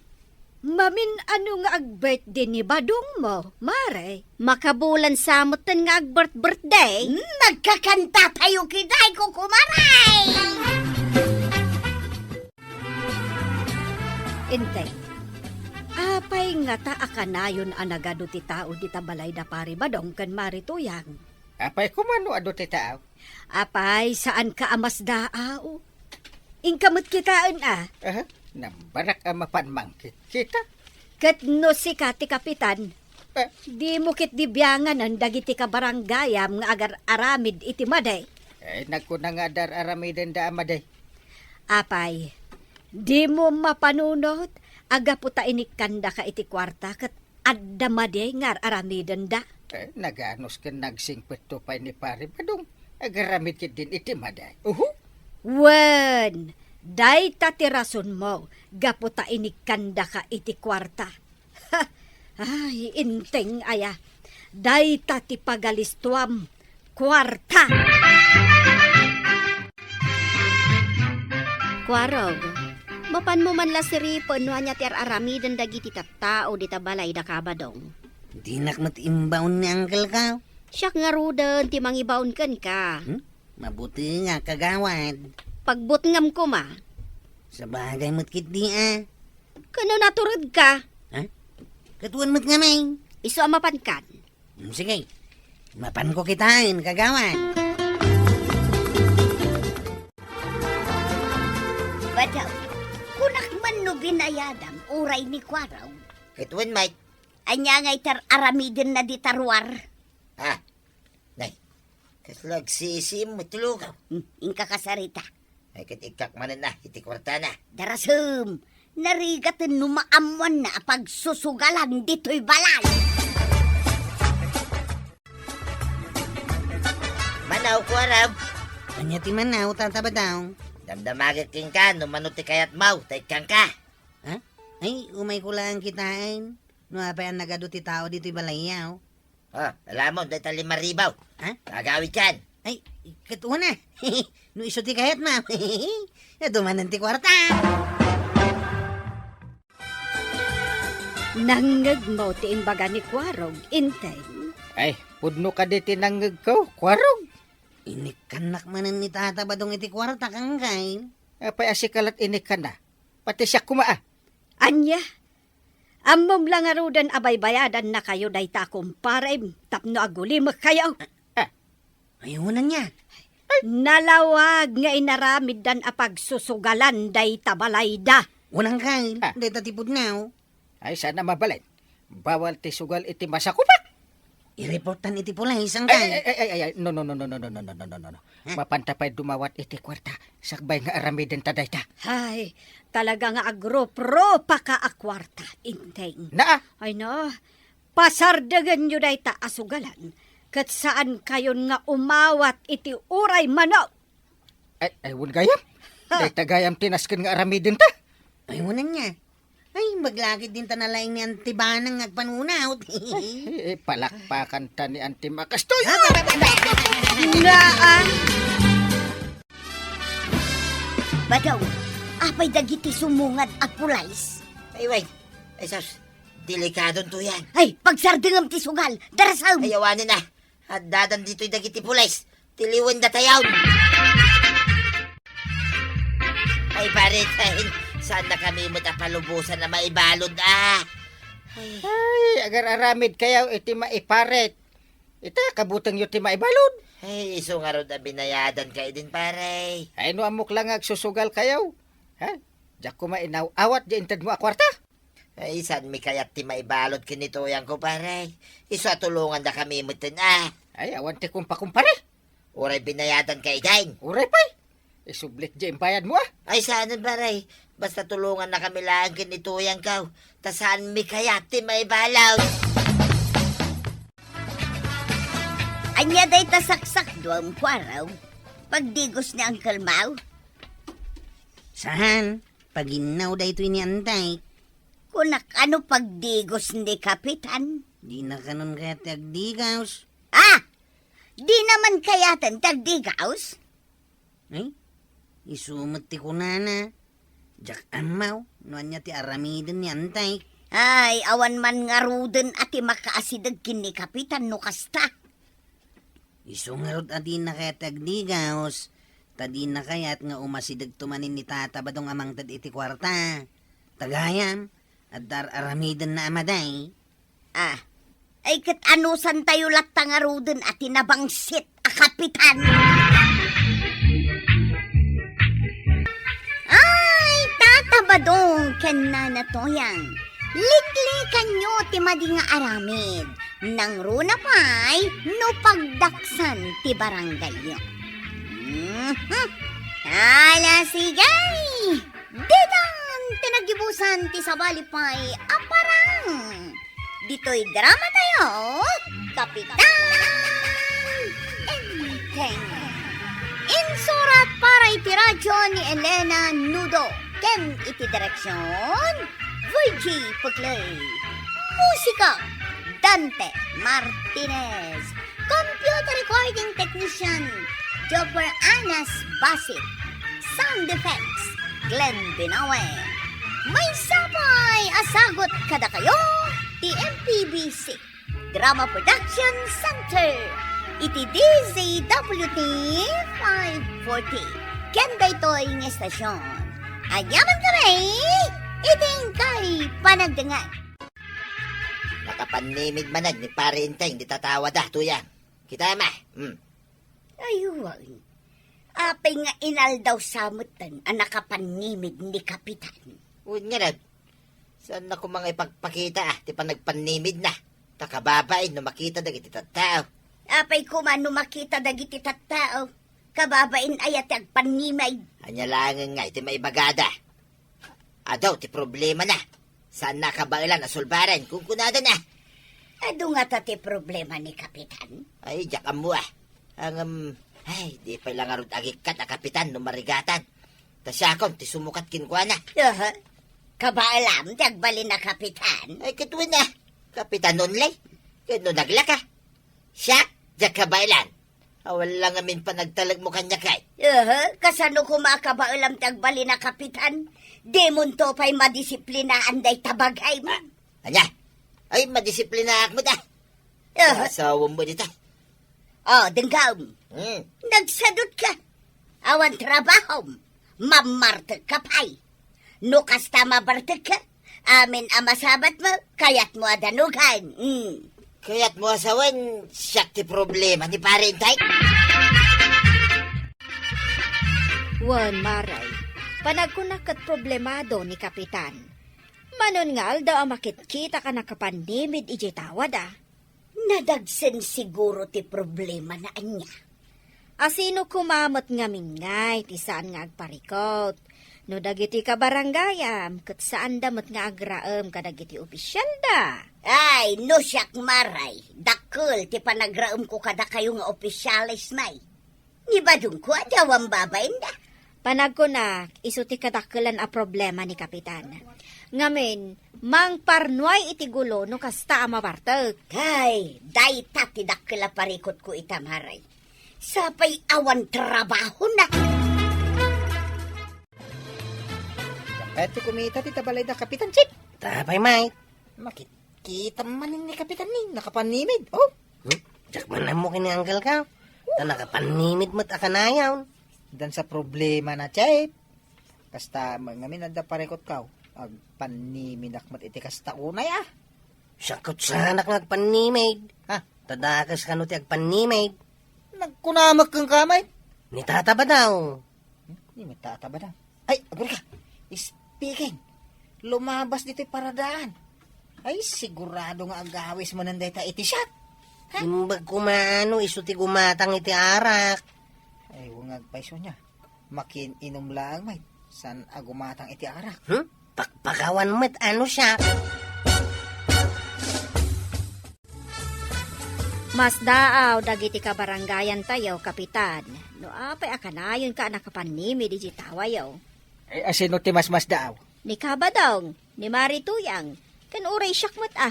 mamin-ano nga ag-birthday ni Badongmo, Mare? Makabulan sa metten nga ag-birth-birthday? Hmm, nagkakantatayo ketdi, kukumaray! Intay, apay ngata a kanayon a nagadu ti tao dita balay da Pari Badong ken Mari Tuyang? Apay koma no adu ti tao? Apay, saanka a masdaaw? Inka met kitaen a. Aha, nambarak a mapan mangkitkita. Ket no sika ti kapitan, eh, dimo ketdi bianganen dagiti kabarangayam nga agar-aramid iti madi? Eh, nagkuna nga adar-aramidenda a madi. Apay, dimo mapanunot a gapu ta inikkandaka iti kuarta ket adda madi nga ar-aramidenda? Eh, naganus ken nagsingpetto pay ni Pari Badong. Agaramid ketdin iti madi. Uhu. Wen, dayta ti rasonmo gapu ta inikkandaka iti kuarta. Ay, inteng aya. Dayta ti pagalistuam. Kuarta! Kuarog, mapanmo man la siripen no ania ti ar-aramiden dagiti tattao dita balay da Kabadong. Dinak met imbaon ni Uncle ka. Siak ngaruden ti mangibaon kenka. Hmm? Mabuti nga, kagawad. Pagbutngam koma. Sabagay met ketdi a. Ken no naturedka? Ha? Ket wen met ngamin. Isu a mapankan. Mm, sige. Mapanko kitaen, kagawad. Badong, kunak man no binayadam uray ni Kuarog. Ket wen met. Ania nga itar-aramidenna dita ruar? Ah, nay, kasla agsisiim met ti lugaw. Hmm, inka kasarita. Ay, ket ikkak manen a iti kuartana. Darasem, narigaten no maammoanna a pagsusugalan ditoy balay. Manaw, Kuarog. Ania ti manaw, Tata Badong? Damdamagek kenka no mano ti kayatmo, ta ikkanka. Ha? Ay, umayko laeng kitaen. No apay a nagadu ti tao ditoy balayyo. Oh, alamon, dayta lima ribu. Ha? Agawidkan. Ay, ket una. No isu ti kayatmo. Adu manen ti kuarta. Nangngegmo ti imbaga ni Kuarog, Inteng? Ay, pudno kadi ti nangngegko, Kuarog? Inikkannak manen ni Tata Badong iti kuarta, Kangkay. Apay a sika la't inikkanna? Pati siak koma, a. Ania? Ammom la ngaruden a baybayadannakayo dayta a kumparem tapno agulimekkayo. Ah. Ay, unanna. Nalawag nga inaramiddan a pagsusugalan dayta balayda. Unanka, ah, dayta ti pudno. Ay, saan a mabalin. Bawal ti sugal iti masakupak. Ireportan iti pulis, Kangkay. Ay, ay, ay, ay, ay, no, no, no. Ha? Mapanta pay dumawat iti kuarta, sakbay nga aramidenta dayta. Ay, talaga nga agrupropa ka a kuarta, Inteng. Naa? Ay, no. Pasardengenyo dayta a sugalan, ket saankayon nga umawat iti uray mano. Ay, ay, wen gayam. Ha? Dayta gayam ti nasken nga aramidenta. Ay, unanna. Ay, maglakid dinta nalaing ni Anti Banang nga agpanunot. Ay, ay, palakpakan ta ni Anti Makastoy. Naa. Badong, apay dagiti sumungad a pulis? Ay, way. Ay, sus. Delikadon to yan. Ay, pagsardengem ti sugal. Darasem. Ay, awanen na. Addadan ditoy dagiti pulis. Tiliwen datayon. Ay, pare, ay, saan na kami met a palubosan a maibalod, ah? Ay. Ay, agar-aramid kayo iti maiparet. Ita, kabutengyo ti maibalod. Ay, isu ngarud a binayadan ka idin, pare. Ay, no ammok lang nga agsusugal kayo. Ha? Diak koma inaw-awat di intedmo a kuarta. Ay, saanmi kayat ti maibalod ken ni tuyangko, pare? Isu a tulongannakami metten, ah. Ay, awan ti kumpakumpare. Uray binayadan ka idin. Uray pay. Isublit di imbayadmo, ah. Ay, saanen, pare. Basta tulongannakami laeng ken ni tuyangko. Ta saanmi kayat ti maibalod. Ania dayta saksakduam, Kuarog? Pagdigos ni Uncle Mau? Saan? Paginnaw daytoy ni Anday. Kunak, ano pagdigos ni Kapitan? Dina kanon kayat ti agdigaws. Ah! Dina man kayaten ti agdigaws? Ay, isu met ti kunana. Diak ammo no ania ti aramiden ni Anday. Ay, awan man ngaruden a ti makaasideg ken ni Kapitan no kasta. Isu ngarud a dina kayat ti agdigaws, ta dina kayat nga umasidegto manen ni Tata Badong a mangted iti kuarta. Ta gayam, adda ar-aramidenna a madi. Ah, ay ket anusantayo latta ngaruden a ti nabangsit a kapitan? Ay, Tata Badong ken Nana Toyang, liklikanyo ti madi nga aramid. Nangruna pay no pagdaksan ti barangayyo. Mhm. Ala, sige! Ditan ti nagibusan ti sabali pay a parang. Ditoy drama tayo, Kapitan Enteng. Insurat para iti radyo ni Elena Nudo ken iti direksyon, Virgie Puclay. Musika, Dante Martinez. Computer recording technician, Jopper Anas Basit. Sound effects, Glenn Binawe. Maysa pay a sagut kadakayo ti M P B C Drama Production Center iti D Z W T five forty. Ken daytoy nga estasyon, agyaman kami iti inkay panagdengngeg. Nakapannimid manen ni Pare Enteng dita tawada, Tuyang. Kitam, a. Hmm. Ay, wen. Apay nga inaldaw sa metten a nakapannimid ni Kapitan? Wen ngarud, saanna koma nga ipagpakita, a, ti panagpannimidna? Ta kababain no makita dagiti tattao. Apay koma no makita dagiti tattao? Kababain aya ti agpannimid? Ania laengen ngay ti maibagada? Adu ti problemana. Saanna a kabaelan a sulbaren, kunkunada na. Adu ngata ti problema ni Kapitan? Ay, diak ammo, a. Ngem, ay, di pay la ngarud agikkat a Kapitan no marigatan. Ta siakon ti sumukat kenkuana. Aha. Kabaelam ti agbalin a Kapitan? Ay, ket wen, a. Kapitan only. Ket no naglaka, siak, diak kabaelan. Awan la ngamin panagtalekmo kaniak, ay. Aha, kasano koma a kabaelam ti agbalin a Kapitan? Dimonto pay madisiplinaan dayta bagim. A, Ania? Ay, madisiplinaak met, ah. Ah. Asawam met dita. Oh, denggem. Hmm. Nagsadutka. Awan trabahom. Mammartekka pay. No kasta mabartekka, amin a masabatmo, kayatmo a danugan. Hmm. Kayatmo a sawen, siak ti problema ni Pare Intay. Wen, Mare, panagkunak ket problemado ni Kapitan. Manon nga aldaw a makitkita a nakapannimid idiay tawada. Nadagsen siguro ti problemana ania. Asino koma met ngamin ngay ti saan nga agparikut? No dagiti kabarangayam, ket saanda met nga agraem kadagiti opisialda. Ay, no siak, Mare, dakkel ti panagraemko kadakayo nga opisiales, May. Ni badongko a di awan babainda. Panagkunak, isu ti kadakkelan a problema ni Kapitan. Ngamin, mangparnuay iti gulo no kasta a mabartek. Ay, dayta ti dakkel a parikutko ita, Mare. Sapay awan trabahona. Diak kayat ti kumita ti tabalay da Kapitan Chip. Tapay, Mike. Makit-, kita man ni Kapitan ni, nakapannimid. Oh. Hmm? Diak man ammo ken ni uncle ka. Ta nakapannimid met a kanayon. Dansa problema na, Chip. Kasta, ma-, ngamin adda parikutko. Agpannimidak met iti kasta unay, ah. Siak ket saanak nga agpannimid. Ha? Ta dakes kano ti agpannimid. Nagkunamek kenka, Mike. Ni Tata Badong. Hmm? Ni Tata Badong. Ay, agurka. Speaking. Lumabas ditoy paradaan. Ay, sigurado nga agawis manen dayta iti shot. Ha? Imbag koma no isu ti gumatang iti arak. Ay, wangag pay isu nia. Makin-inom laeng met. Saan a gumatang iti arak? Hmm? Pakpakawan met ano siya. Masdaaw dagiti kabarangayan tayo, Kapitan. No apay a kanayonka a nakapannimid iti tawayo? Ay, asino ti masmasdaaw? Ni Kabadong, ni Mari Tuyang, ken uray siak met a.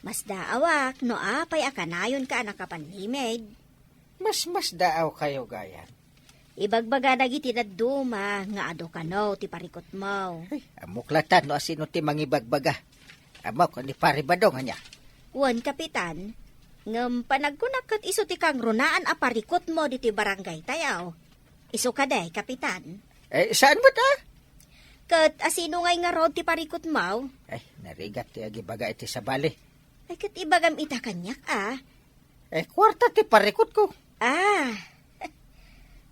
Masdaawak no apay a kanayonka a nakapannimid. Masmasdaaw kayo, gayam. Ibagbaga dagiti dadduma nga adu kano ti parikutmo. Ay, ammok latta no asino ti mangibagbaga. Ammok ni Pari Badong ania. Wen, Kapitan, ngem panagkunak ket isu ti kangrunaan a parikutmo ditoy barangay tayo. Isu kadi, Kapitan? Eh, saan met, ah? Ket asino ngay ngarud ti parikutmo? Ay, narigat ti agibaga iti sabali. Ay, ket ibagam ita kaniak, ah. Eh, kuarta ti parikutko. Ah,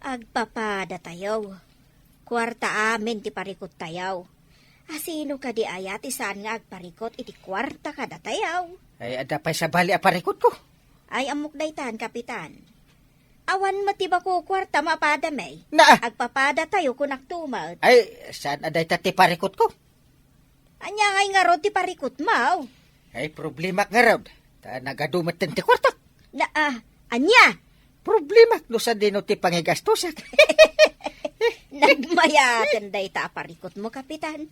agpapada tayo. Kuarta amin ti parikut tayo. Asino kadi aya ti saan nga agparikut iti kuarta kadatayo? Ay, adda pay sabali a parikutko. Ay, ammok daytan, Kapitan. Awan met ti bako kuarta mapada, may. Na! Agpapada tayo, kunak tumet. Ay, saan a dayta ti parikutko? Ania ngay ngarud ti parikutmo? Ay, problemak ngarud. Ta nagadu metten ti kuartak. Na, ah, ania? Problemak no sadino ti pangigastosak. Nagmayaten dayta a parikutmo, Kapitan.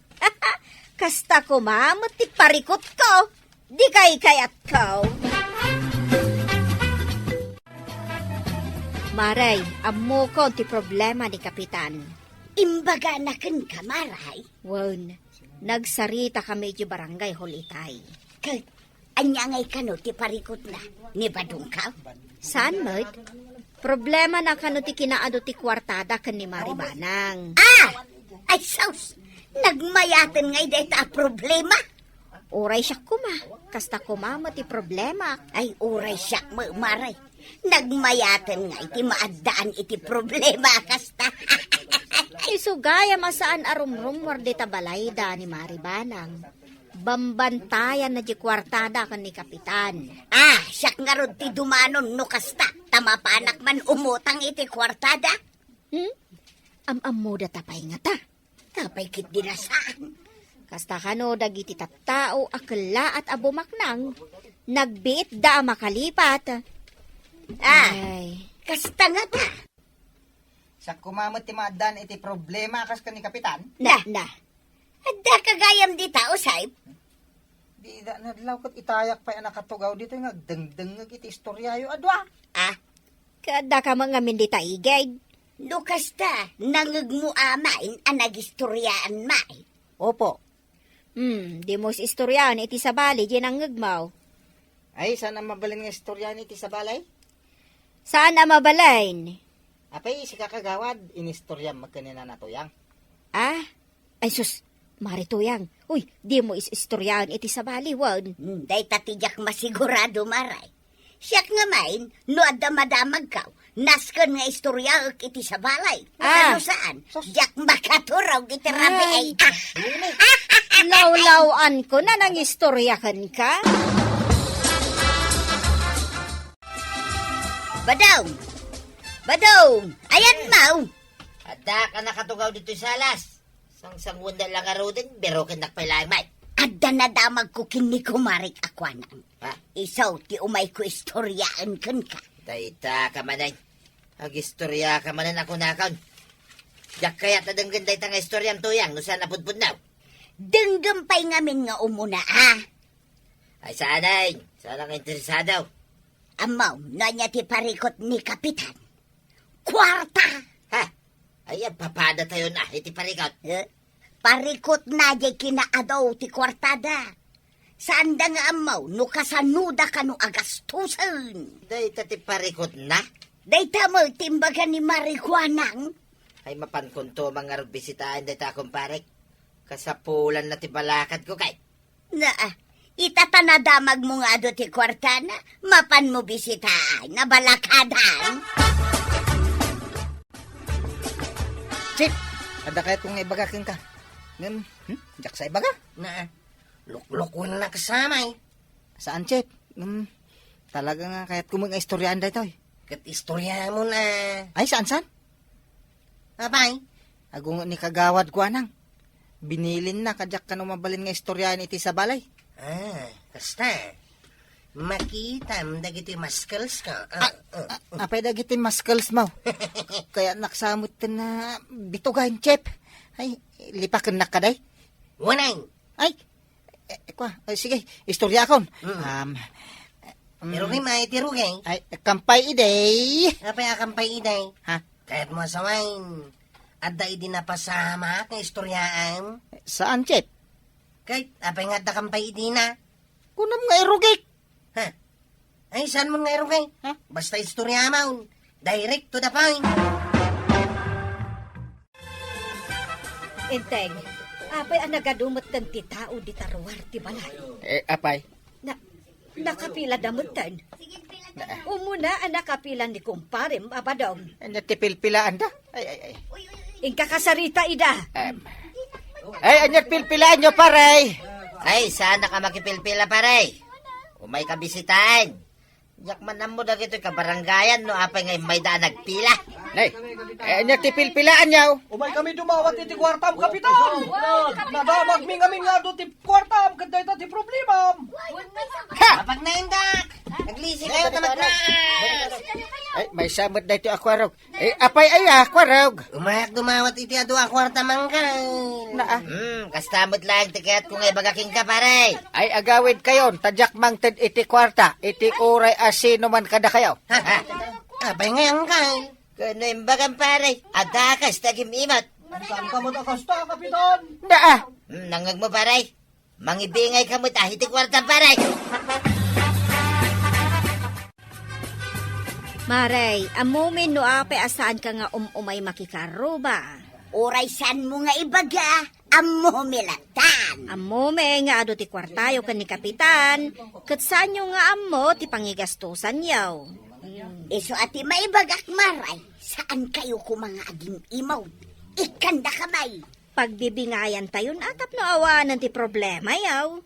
Kasta koma met ti parikutko. Di kay kayatko. Maray, ammokon ti problema ni Kapitan. Imbagana kenka, Maray? Wen, nagsaritakami iti barangay hall itay. Ket, ania ngay kano ti parikutna? Ni Badongkaw? Saan met? Problemana kano ti kinaadu ti kuartada ken ni Mari Banang. Ah! Ay, sus! Nagmayaten ngay dayta a problema? Uray siak koma, kasta koma met ti problemak. Ay, uray siak met, Maray. Nagmayaten ngay ti maaddaan iti problema a kasta. Isu gayam a saan a rumrummuar dita balayda ni Mari Banang. Bambantayanna diay kuartada ken ni Kapitan. Ah, siak ngarud ti dumanon no kasta, ta mapanak man umutang iti kuartada. Hmm? Am-ammodata pay ngata? Apay ketdi a saan? Kasta kano dagiti tattao a kellaat a bumaknang, nagbiitda a makalipat. Ah, ay. Kasta ngata. Siak koma met ti maaddaan iti problema a kas ken ni Kapitan. Na, na. Addaka gayam dita, Usay? Dida nadlaw ket itayak pay a nakatugaw ditoy nga agdengdengngeg iti istoriayo a dua. Ah, ket addaka met ngamin dita igid? No kasta, nangegmo amin a nagistoriaan met. Opo. Hmm, dimo is-istoriaen iti sabali, diay nangngegmo. Ay, saan a mabalin nga istoriaen iti sabali? Saan a mabalin? Apay, sika kagawad, inistoriam met ken ni Nana Tuyang. Ah? Ay sus, Mari Tuyang. Uy, dimo is-istoriaen iti sabali, wen. Hmm, dayta ti diak masigurado, Mari. Siak ngamin, no adda madamagko, nasken nga istoriaek iti sabali. Ah. Ano saan? Sus. Diak makaturog iti rabii. Ay. Ah. Lawlaw-anko na nangistorya kenka. Badong! Badong! Ayan mo! Adda ka nakatugaw ditoy salas. Sangsanguen da la ngaruden, birokennak pay laeng met. Adda nadamagko ken ni kumarik a kuanang. Ha? Isu ti umayko istoriaen kenka. Dayta ka manen. Agistoriaka manen a kunakon. Diak kayat a denggen dayta nga istoriam, Tuyang, no saan a pudpudno. Denggem pay ngamin nga umuna, a. Ay, saan, ay? Saan a nga interesado? Ammom, no ania ti parikut ni Kapitan? Kuarta! Ha? Ay, agpapadatayon a iti parikut. Eh? Parikutna diay kinaadu ti kuartada. Saanda nga ammo no kasanoda kano agastosen. Dayta ti parikutna? Dayta met ti imbaga ni Mari Kuanang. Ay, mapankonto man ngarud bisitaen dayta a kumparek. Kasapulanna ti balakadko kay. Na, ita ta nadamagmo nga adu ti kuartana, mapanmo bisitaen, nabalakadan. Chief, adda kayatko nga ibaga kenka. Ngem, hmm? Diak sa ibaga? Na, luklukuennak sa may. Saan, Chief? Hmm, talaga nga kayatko met nga istoriaan daytoy. Ket istoriamon a. Ay, saan, saan? Apay? Agunget ni Kagawad Kuanang. Binilinna, kadiak kano mabalin nga istoriaen iti sabali. Ah, kasta. Makitam dagiti muscles ka. Ah, Ah, ah, ah, apay dagiti muscles mo? Kaya naksamot na bitugan, Chief. Ay, lipakennak kadi? Wanay. Ay, eh, eh, kwa, eh, sige, istoriakon. Mm. Um, mm. Pero ni may ti rugay. Ay, kampay idi. Apay a kampay idi? Ha? Kayatmo a sawen, adda idi napasamak nga istoriaam? Saan, Chief? Ket apay nga adda kampay idina? Kunam nga irugik. Ha? Ay, saanmon nga irugay? Ha? Basta istoriamon. Direct to the point. Enteng, apay a nagadu metten ti tao dita ruar ti balay? Eh, apay? Na, nakapilada metten. Umuna a nakapila ni kumparem a Badong. Ania ti pilpilaanda? Ay, ay, ay. Inka kasarita ida. Em. Ay, ania ti pilpilaanyo, pare? Ay, saan ka makipilpila, pare? Umayka bisitaen. Diak man ammo dagitoy kabarangayan no apay nga immayda a nagpila. Nay, eh, ania ti pilpilaanyo? Umaykami dumawat iti kuartam, Kapitan! Nadamagmi ngamin nga adu ti kuartam, ket dayta ti problemam. Ha! Mapagnaindak! Naglisi kayo, tamatnaas! Ay, maysa met daytoy a kuarog. Eh, apay aya, kuarog? Umayak dumawat iti adu a kuarta mangkal. Naa. Hmm, kasta met laeng ti kayatko nga ibaga kenka, pare. Ay, agawid kayon, ta diak mangted iti kuarta, iti uray a sino man kadakayo. Ha, ha. Apay nga angkal? Kano imbagam, pare? Adakas ti agim-imat. Saan ka met a kasta, Kapitan? Naa. Hmm, nangngegmo, pare? Mangibingay ka met a iti kuarta, pare. Mare, ammomin no apay a saanka nga um-umay makikarruba. Uray saanmo nga ibaga, ammomi lattan. Ammomi nga adu ti kuartayo ken ni Kapitan, ket saanyo nga ammo ti pangigastosanyo. Isu a ti maibagak, Mare, saankayo koma nga agim-imaw. Ikkandakami. Pagbibingayantayon a tapno awanen ti problemayo.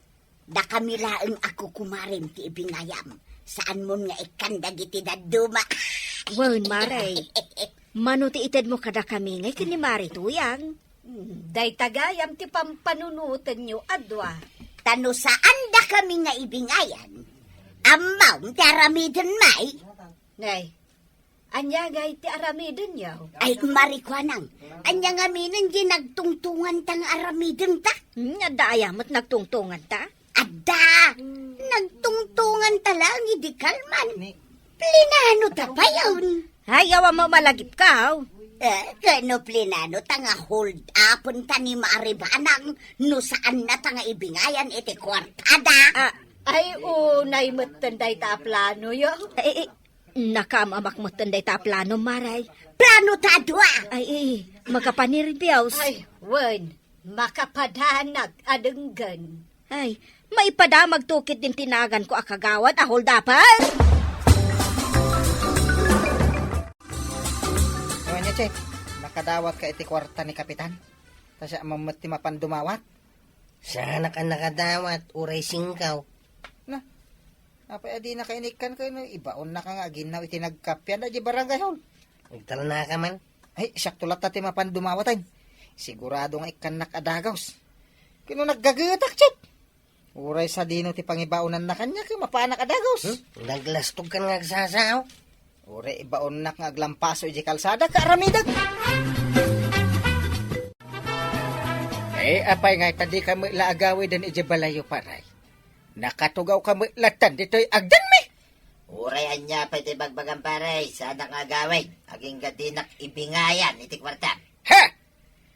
Dakami laeng a kukumarem ti ibingayam. Saanmon nga ikkan dagiti dadduma. Wen, Mare. Mano ti itedmo kadakami ngay ken ni Mare Tuyang? Hmm, dayta gayam ti pampanunotenyo a dua. Ta no saandakami nga ibingayan, ammom ti aramiden, may? Nay, ania ngay ti aramidenyo? Ay, Mare Kuanang, ania ngaminen ti nagtungtonganta nga aramidenta? Hmm, adda aya met nagtungtonganta? Adda! Nagtungtonganta laeng idi kalman. Plinano ta payon. Ay, awan mo malagipkaw. Eh, ken no plinano ta nga hold upenta ni Maribanang no saanna ta nga ibingayan iti kuartada? Ah, ay, unay metten dayta a plano, yo. Eh, eh, nakamamak metten dayta a plano, Maray. Plano ta a dua! Ay, eh, makapanirbios. Ay, wen, makapadanag a denggen. Ay, maipadamagto ket din ti naganko a kagawad a hold-upper. O, ania, Chef, nakadawatka iti kuarta ni Kapitan? Ta siak met ti mapan dumawat? Saanak a nakadawat, uray singkaw. Na, apay a dinaka inikkan ken ibaonnaka nga aginnaw iti nagkapian daydiay barangay hall? Agtalnaka man. Ay, siakto latta ti mapan dumawat, ay. Sigurado nga ikkannak a dagaws. Ken no naggagetak, Chef. Uray sadino ti pangibaonanna kaniak, mapanak a dagaws. Hmm? Naglastogkan nga agsasao. Uray ibaonnak nga aglampaso idiay kalsada, kaaramidek. Eh, apay nga ita dika met la agawiden idiay balayyo, Paray? Nakatugawka met lattan ditoy agdenmi. Uray ania pay ti bagbagam, Paray, saanak nga agawid. Agingga dinak ibingayan iti kuartam. Ha!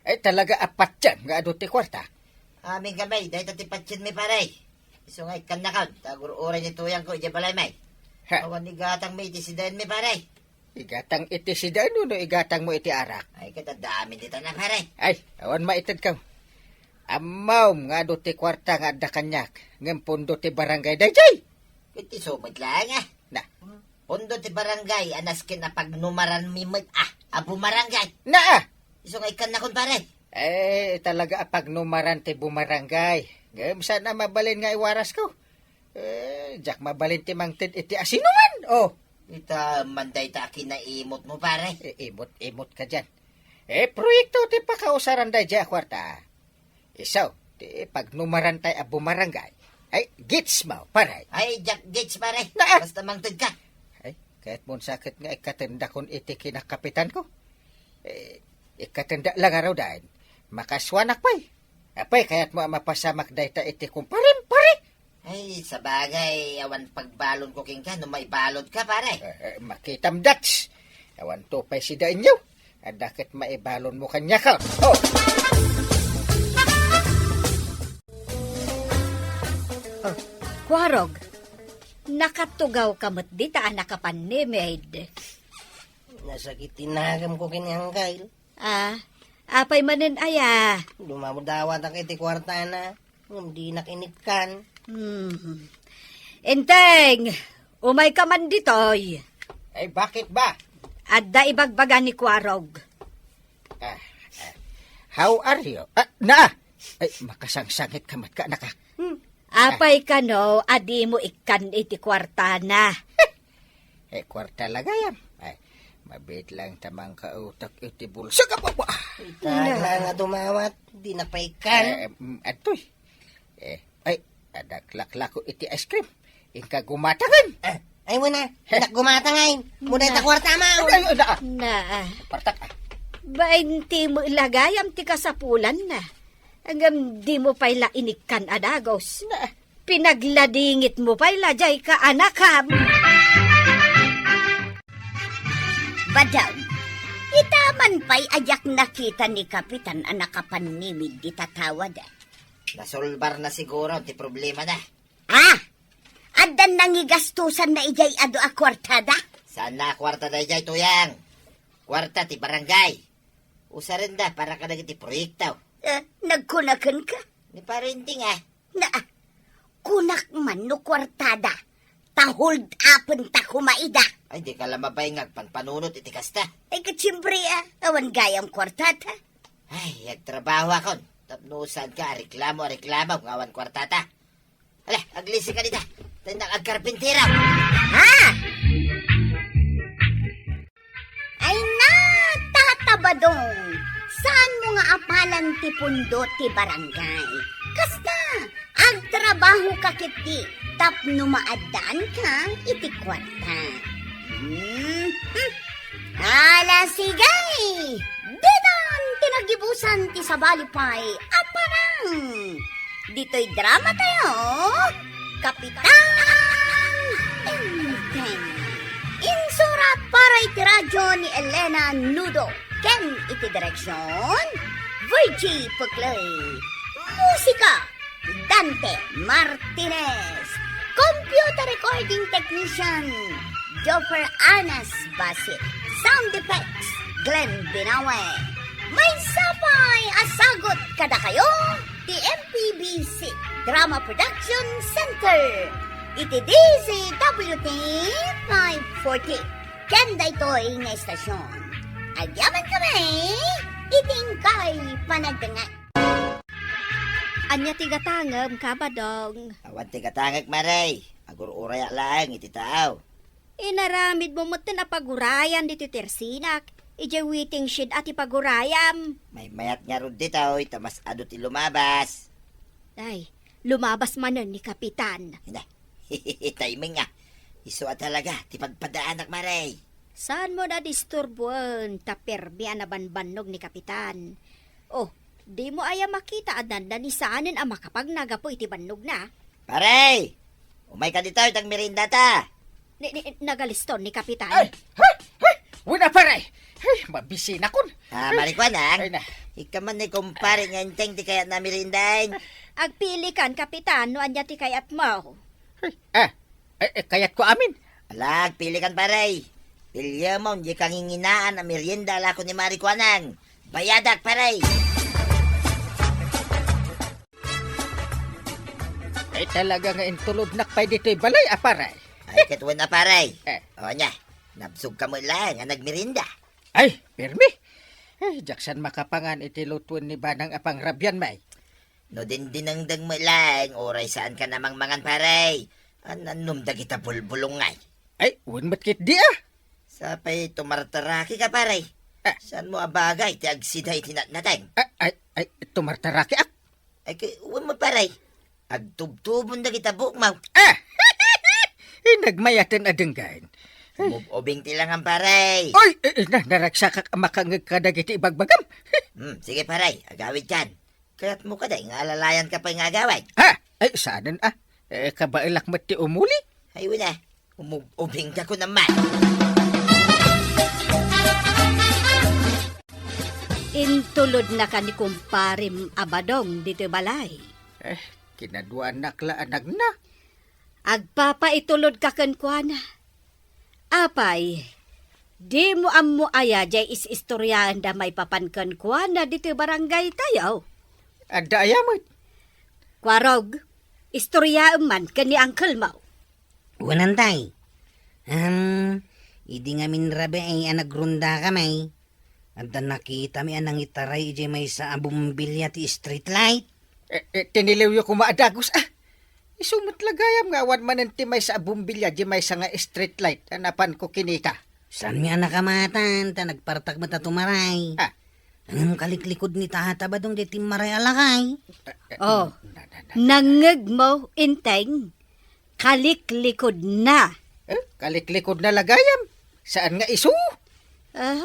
Ay, talaga a patiem nga adu ti kuarta. Amin kami, dayta ti patienmi, Paray. Isu nga ikkannakon, ta agur-uray ni tuyangko idiay balaymi. Ha? Awan igatangmi iti sidaenmi, Paray. Igatang iti sidaen wenno igatangmo iti arak? Ay, ket adda amin dita na, Paray. Ay, awan maitedko. Ammom nga adu ti kuarta nga adda kaniak, ngem pundo ti barangay daydiay. Ket isu met laeng, a. Na. Pundo ti barangay a nasken a pagnumaranmi met, a, a bumarangay. Na, a. Isu nga ikkannakon, Paray. Eh, talaga a pagnumaran ti bumarangay. Ngem saan a mabalin nga iwarasko. Eh, diak mabalin ti mangted iti asinoman. Oh. Ita man dayta a kinaimotmo, Paray. Eh, imot-imot ka dian. Eh, proyekto ti pakausaran daydiay a kuarta. Isu ti pagnumarantay a bumarangay. Ay, gets mo, Paray? Ay, diak gets, Paray. Na, a. Basta mangted ka. Ay, kayatmon sa ket nga ikkatendakon iti kinakapitanko. Eh, ikkatenda la ngaruden. Makasuanak pay. Apay, kayatmo a mapasamak dayta iti kumparem, Paray? Ay, sabagay, awan pagbalonko kenka no maibalonka, Paray. Eh, eh, makitam, Dats. Awanto pay sidaenyo. Adda ket maibalonmo kaniak. Oh! Oh, Kuarog, nakatugawka met dita a nakapanimid. Nasakit ti nagamko ken ni Angkay. Ah, apay manen aya? Dumawdawatak iti kuartana, ngem dinak inikkan. Hmm. Enteng, umayka man ditoy. Ay, bakit ba? Adda ibagbaga ni Kuarog. Ah, ah. How are you? Ah, na! Ay, makasangsangitka met ka, anak, a. Hmm. Apay kano a dimo ikkan iti kuartana? Eh, kuarta la gayam. Ay, mabiit laeng ta mangkautak iti bulsa. Ita nga dumawat, di na pay ikkan. Eh, mm, adtoy. Eh, ay, adda laklako iti ice cream. Inka gumatangan. Ah, ay mo na, inak gumatangay. Muna ita kuarta mo. Ay, ay, na. Na. Kuarta ka. Bainti mo ilagayam ti kasapulan na. Ngem dimo pay la inikkan a dagos. Na. Pinagladingit mo pay la jay ka, anakam. Badam, ita man pay a diak nakita ni Kapitan a nakapanimid dita tawad. Nasolbar na siguro ti problema na. Ah! Addan nangigastusan na ijay adu a kuartada? Saan na a kuarta dayjay, Tuyang? Kuarta ti barangay. Usarenda para kadagiti proyekto. Eh, nagkunaken ka? Ni Pare Inting, ah. Na, kunak man no kuartada. Ta hold upen ta kumaida. Ay, di ka la mabay nga agpanpanunot iti kasta. Ay, ket siyempre, ah, awan gayam kuartata. Ay, agtrabaho akon. Tapno saan ka, areklamo, areklamo, nga awan kuartata. Ala, aglisi ka dita. Tendak agkarpintero. Ha? Ay na, Tata Badong, saan mo nga apalan ti pundo ti barangay? Kasta, agtrabaho ka ketdi tapno maaddaan ka iti kuarta. Hmm, hmm. Ala, sige! Ditan ti nagibusan ti sabali pay a parang. Ditoy drama tayo, Kapitan Enteng. Insurat para iti radyo ni Elena Nudo. ken iti direksion, Virgie Puclay. Musika, Dante Martinez. Computer recording technician, Joffer Anas Basit. Sound effects, Glenn Binawe. Maysa pay a sagut kadakayo ti M P B C Drama Production Center iti D Z W T five forty. Ken daytoy nga estasion, agyamankami iti inkay panagdengngeg. Ania ti gatangem, Kabadong? Awan ti gatangek, Mare. Agur-urayak laeng iti taaw. Inaramidmo metten a pagurayan ditoy tersinak. Idiay waiting shed a ti pagurayam. Maymayat ngarud ditoy, ta mas adu ti lumabas. Ay, lumabas manen ni Kapitan. Ina, timing nga. Isu a talaga ti pagpadaanak, Mare. Saanmon a disturbuen, ta permi a nabanbannog ni Kapitan. Oh, dimo aya makita a nannanisanen a makapagna gapu iti bannogna? Pare! Umayka ditoy, ta agmeriendata. Ni, ni, nagaliston ni Kapitan. Ay! Ay! Ay! Wen a, pare! Ay, mabisinakon. Ah, Mare Kuanang. Ay, na. Ikaw man ni kumpare nga inteng ti kayatna a meriendaen. Agpilikan, Kapitan, no ania ti kayatmo. Ay, ah, eh, eh, kayatko amin. Ala, agpilikan, pare. Piliemon diay kanginginaan a merienda a lako ni Mare Kuanang. Bayadak, pare. Ay, talaga nga intulodnak pay ditoy balay a, pare. Ay, ket wen a, pare. Eh. O, ania, nabsogka met laeng a nagmerienda. Ay, permi. Ay, diak san makapangan iti lutuen ni Banang a pangrabian, may. No dindinengdeng met laeng, uray saanka a mangmangan, pare. An-annom dagita bulbulong ngay. Ay, wen met ketdi, ah. Sapay tumartaraki ka, pare. Ah. Saanmo a bagay ti agsida iti natnateng? Ah, ay, ay, tumartaraki, ah. Ay, kay, wen met, pare. Agtubtubon dagita buokmo. Ah! Inagmayaten a denggen. Umub-ubing ti langan, pare. Oy, eh, eh, na, naragsakak a makangngeg kadagiti ibagbagam. Hmm, sige, pare, agawidkan. Kayatmo kadi nga alalayanka pay nga agawid? Ha? Ay, saanen, ah. Eh, kabaelak met ti umuli. Ay, wen a. Umub-ubingka kunam man. Intulodnaka ni kumparem a Badong ditoy balay. Eh, kinaduanak la a nagna. Agpapaitulodka kenkuana. Apay, dimo ammo aya diay is-istoriaenda maipapan kenkuana ditoy barangaytayo? Adda aya met? Kuarog, istoriaem man ken ni uncle-mo. Wen, tay. Am, idi ngamin rabii a nagrondakami, adda nakitami a nangitaray idiay maysa a bombilya ti street light. Eh, eh, tiniliwyo koma a dagus, ah. Isu met la gayam nga awan manen ti maysa a bombilya diay maysa nga street light a napanko kenka. Saanmi a nakamatan, ta nagpartak met a tumaray. Ah. Ngem kaliklikod ni Tata Badong diay timmaray a lakay. Eh, eh, Oh, na, na, na, na. Nangngegmo, Enteng? Kaliklikodna. Eh, kaliklikodna la gayam. Saan nga isu? Ah,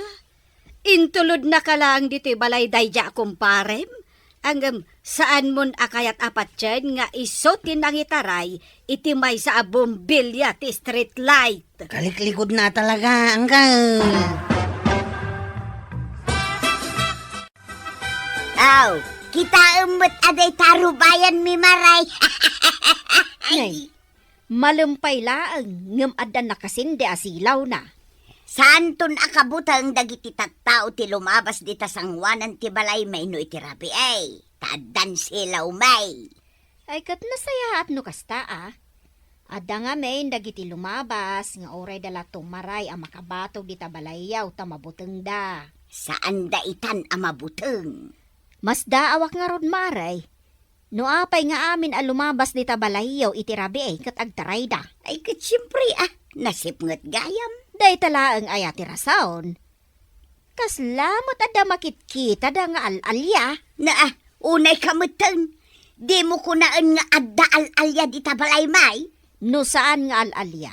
intulodnaka laeng ditoy balay daydiay a kumparem? Ngem saanmon a kayat a patien nga isu ti nangitaray iti maysa a bombilya ti street light? Kaliklikodna talaga, uncle. Aw, kitaem met a dayta rubayanmi, Mare. Nay, malem pay laeng ngem adda nakasende a silawna. Saanton a kabuteng dagiti tattao ti lumabas dita sangoanan ti balaymi no iti rabii, ta addan silawmi. Ay, ket nasayaat no kasta, a. Adda ngamin dagiti lumabas nga urayda la tumaray a makabatog dita balayyo ta mabutengda. Saanda itan a mabuteng. Masdaawak ngarud, Mare. No apay nga amin a lumabas dita balayyo iti rabii ket agtarayda? Ay, ket siempre, a. Nasipnget gayam. Dayta laeng aya ti rason? Kasla met adda makitkitada nga al-alia? Naa, unayka metten. Dimo kunaen nga adda al-alia dita balaymi? No saan nga al-alia,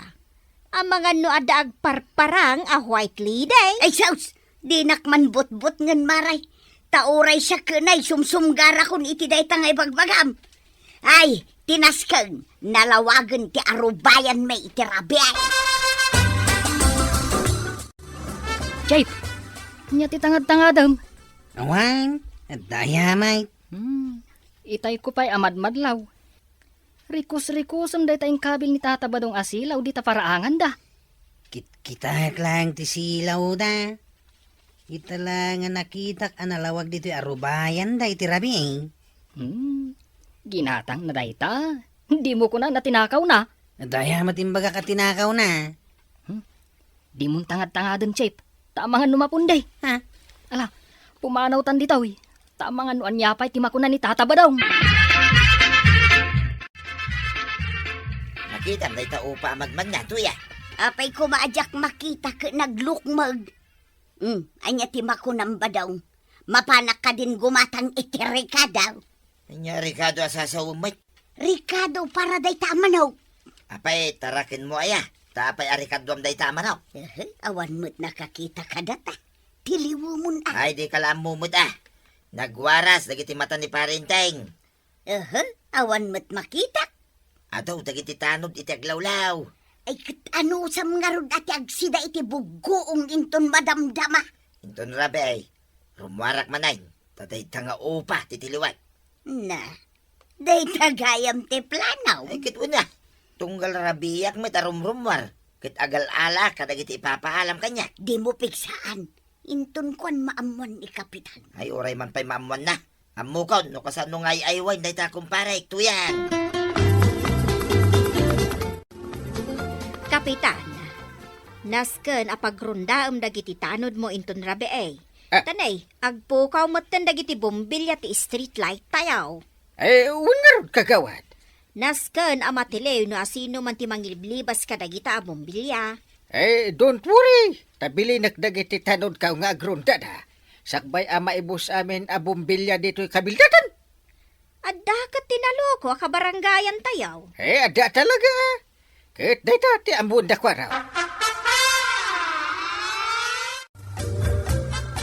amangan no adda agparparang a white lady? Ay, sus! Dinak man butbutngen, Mare. Ta uray siak ken ay sumsumgarakon iti dayta nga ibagbagam. Ay, ti nasken, nalawagen ti arubayanmi iti rabii. Jay, Ania ti tangad-tangadem? Awan, adda aya met. Hmm, itayko pay a madmadlaw. Rikus-rikusem dayta inkabil ni Tata Badong a silaw dita paraanganda. Kit-, kitak laeng ti silawda. Ita la nga nakitak a nalawag ditoy a rubayanda iti rabii. Hmm, ginatangna dayta. Dimo kunana tinakawna. Adda aya met imbagak a tinakawna. Hmm, Dimon tangad-tangaden, Chief, ta amangan no mapundi. Ha? Ala, pumanawtan ditoy, ta amangan no ania pay ti makuna ni Tata Badong. Nakitam dayta upa a madmadna, Tuya. Apay koma a diak makita ket naglukmeg. Hmm, ania ti makunam, Badong? Mapanak kadin gumatang iti rekado? Ania rekado a sasawem met? Rekado para dayta a manok. Apay, tarakenmo aya? Ta apay a rekaduam dayta a manok? Ehe, awan met nakakita kadata. Tiliwemon a. Ay, dika la ammo met a. Nagwaras dagiti mata ni Pare Enteng. Ehe, awan met makita. Adu dagiti tanod iti aglawlaw. Ay, ket anusam ngarud a ti agsida iti buggoong inton madamdama? Inton rabii, rummuarak manen, ta dayta nga upa ti tiliwek. Na, dayta gayam ti plano. Ay, ket wen a, tunggal rabiiak met a rumrummuar, ket agal-alaak kadagiti ipapaalam kaniak. Dimo pigsaan. Inton kuan maammuan ni Kapitan. Ay, uray man pay maammuanna. Ammokon no kasano nga ay-aywaen dayta kumparek, Tuyang. Kapitan, nasken a pagrondaem dagiti tanodmo inton rabii. Ah. Tanay, agpukaw metten dagiti bombilya ti street light tayo. Eh, wen ngarud, kagawad. Nasken a matiliw no asino man ti mangiliblibas kadagita a bombilya. Eh, don't worry. Ta bilinek dagiti tanodkaw nga agrondada. Sakbay a maibus amin a bombilya ditoy kabildadan. Adda ket ti naloko a kabarangayan tayo. Eh, adda talaga. Ket dayta ti ammoen da kuara.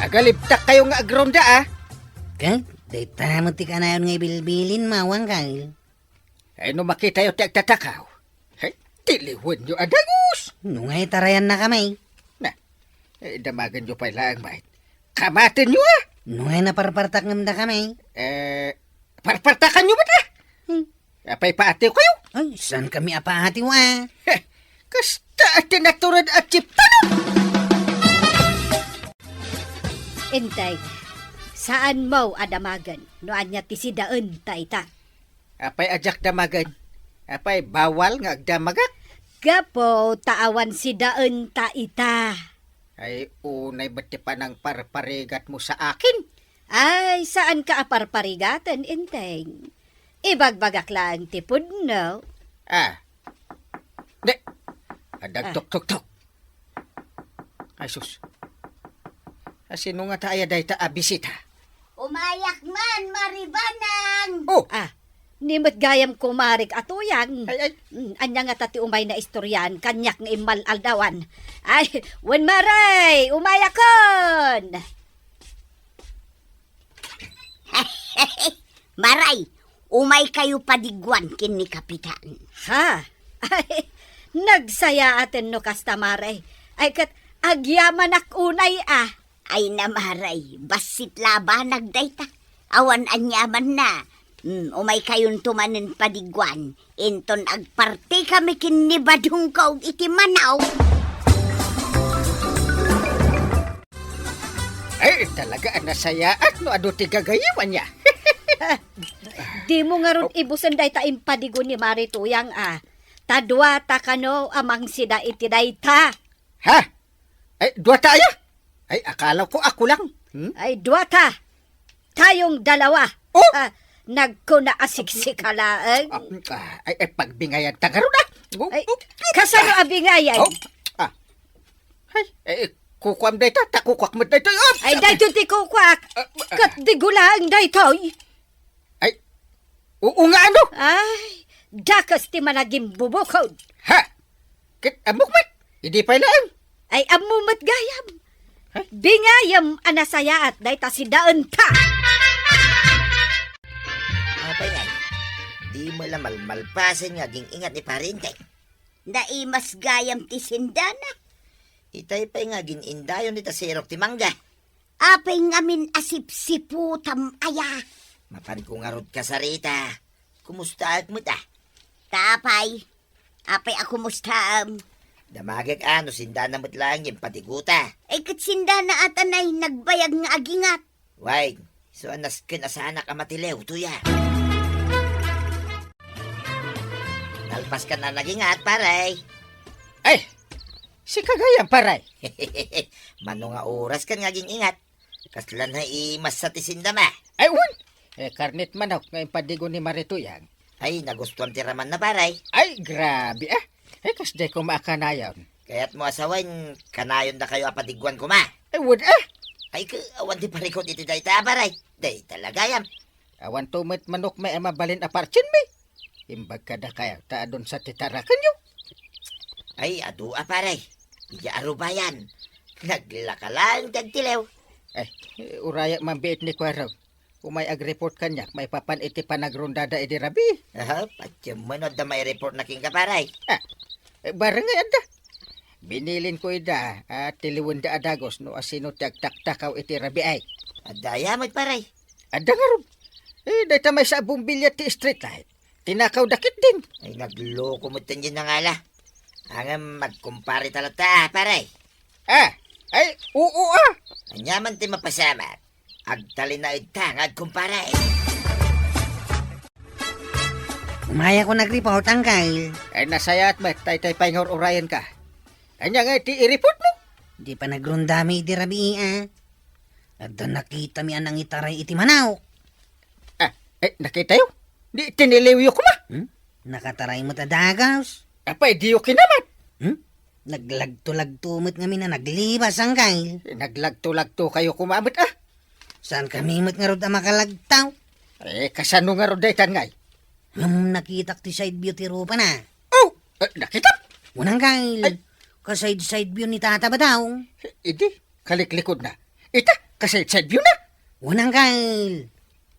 Agalibtak kayo nga agronda, ah. Ket dayta met ti kanayon nga ibilbilin, Mawang Kyle. Ay, no makitayo ti agtatakaw, ay, tiliwenyo a dagus. No nga itarayannakami. Na, eh, damagenyo pay laeng, mayat. Kamatenyo, ah. No nga naparpartak ngem dakami. Eh, parpartakanyo met, ah. Hmm. Apay paatiw kayo? Ay, saan kami a paatiw, ah? Heh, kasta a tinatured a chiptanon! Enteng, saan mo a damagen no ania ti sidaenta ita? Apay a diak damagen? Apay bawal nga agdamagak? Gapu ta awan sidaenta ita. Ay, unay met ti panangparparigatmo sa akin? Ay, saanka a parparigaten, Enteng. Ibagbagak laeng ti pudno. Ah. Di. Adda agtuktuktok. Ay, sus. Asino ngata aya dayta a bisita? Umayak man, Maribanang! Oh! Ah, ni met gayam kumarek a Tuyang. Ay, ay. Mm, ania ngata ti umayna istorian, kaniak nga immal-aldawan. Ay, wen, Mare, umayakon! Maray, umaykayo padiguan ken ni Kapitan. Ha? Ay, nagsayaaten no kasta, Maray. Ay, ket agyamanak unay, ah. Ay na, Maray, bassit labanag dayta. Awan aniamanna. Hmm, umaykayonto manen padiguan. Inton agpartikami ken ni Badongko iti manaw. Ay, talaga a nasayaat no adu ti gagayyem ania. Dimo ngarud ibusen dayta impadigo ni Mare Tuyang a. Ta duata kano a mangsida iti dayta. Ha? Ay, duata aya? Ay, akala ko ako lang. Hmm? Ay, duata. Tayong dalawa. Oh! Ah, nagkuna a siksika laeng. Ah, ah, ay, ay, pagbingayan ta ngarud, ah. Oh, ay, oh, kasano a bingayan? Oh, ah. Ay, eh, kukuam dayta, ta kukuak met daytoy, oh. Ay, daytoy ti kukuak. Ah, ah. Ket digo laeng daytoy. Ay, oo nga, ano? Ay, dakes ti managimbubukod. Ha? Ket ammok met? Idi pay laeng. Ay, ammo met gayam. Ay. Bingayam a nasayaat dayta sidaenta. Apay ngay, di mo la malmalpasen nga aging-ingat ni Pare Enteng? Naimas gayam ti sindana. Itay pay nga agin-indayon dita sirok ti mangga. Apay ngamin a sipsiputam aya? Mapanko ngarud, Sarita. Kumustaak met a? Ta apay? Apay a kumustaam? Damagek a no sindana met laeng nga impadiguta. Ay, ket sindana a tanay nagbayag nga agingat. Way, isu a nasken a saanak a matiliw, tuya. Nalpaskan a nagingat, pare. Ay, sika gayam, pare. Mano nga oras kan nga aging-ingat? Kasla naimas sa ti sindam a. Ay, wen. Eh, karnet manok nga impadigo ni Mare Tuyang. Ay, nagustuam ti ramanna, pare. Ay, grabe, ah. Ay, kasdiay koma a kanayon. Kayatmo a sawen, kanayondakayo a padiguan koma. Ay, wen, ah. Ay, ka, awan ti parikut iti dayta, pare. Dayta la gayam. Awan to met manok may a mabalin a partsien mi. Imbag kadakayo, ta adun sa ti tarakenyo. Ay, adu a, pare. Iya a rubayan. Naglaka laeng ti agtiliw. Ay, eh, urayak man biit ni Kuarog. Umay agreport kaniak maipapan iti panagrondada idi rabii. Aha, patiem man no adda maireport na kenka, pare. Ah, eh, barangay adda. Binilinko ida a tiliwenda a dagus no asino ti agtaktakaw iti rabii ay. Adda aya met, pare? Adda ngarud. Eh, dayta maysa a bombilya ti street light. Tinakawda ketdin. Ay, nagloko met ti nangala. Ngem agkumpare ta latta, pare. Ah, ay, oo, ah. Ania man ti mapasamak? Agtalinaedta nga agkumpare. Umayakon agreport, Angkel. Ay, nasayaat met, tay, tay pay nga ur-urayenka. Ania nga iti ireport mo? Di pa nagrondami iti rabii, ah. Adda nakitami a nangitaray iti manok. Ah, eh, nakitayo? Di tiniliwyo koma? Hmm? Nakataray met a dagus. Apay, diyo kinamat? Hmm? Naglagto-lagto met ngamin a naglibas, Angkel. Eh, naglagto-lagto kayo koma met, ah. Saan kami met ngarud a makalagtaw? Eh, kasano ngarud daytan ngay? Hmm, nakitak ti side view ti rupana. Oh, eh, nakita? Wen, Angkel. Ay. Ka-side-side view ni Tata Badong. Idi, kaliklikod na. Ita, ka-side-side view na. Wen, Angkel.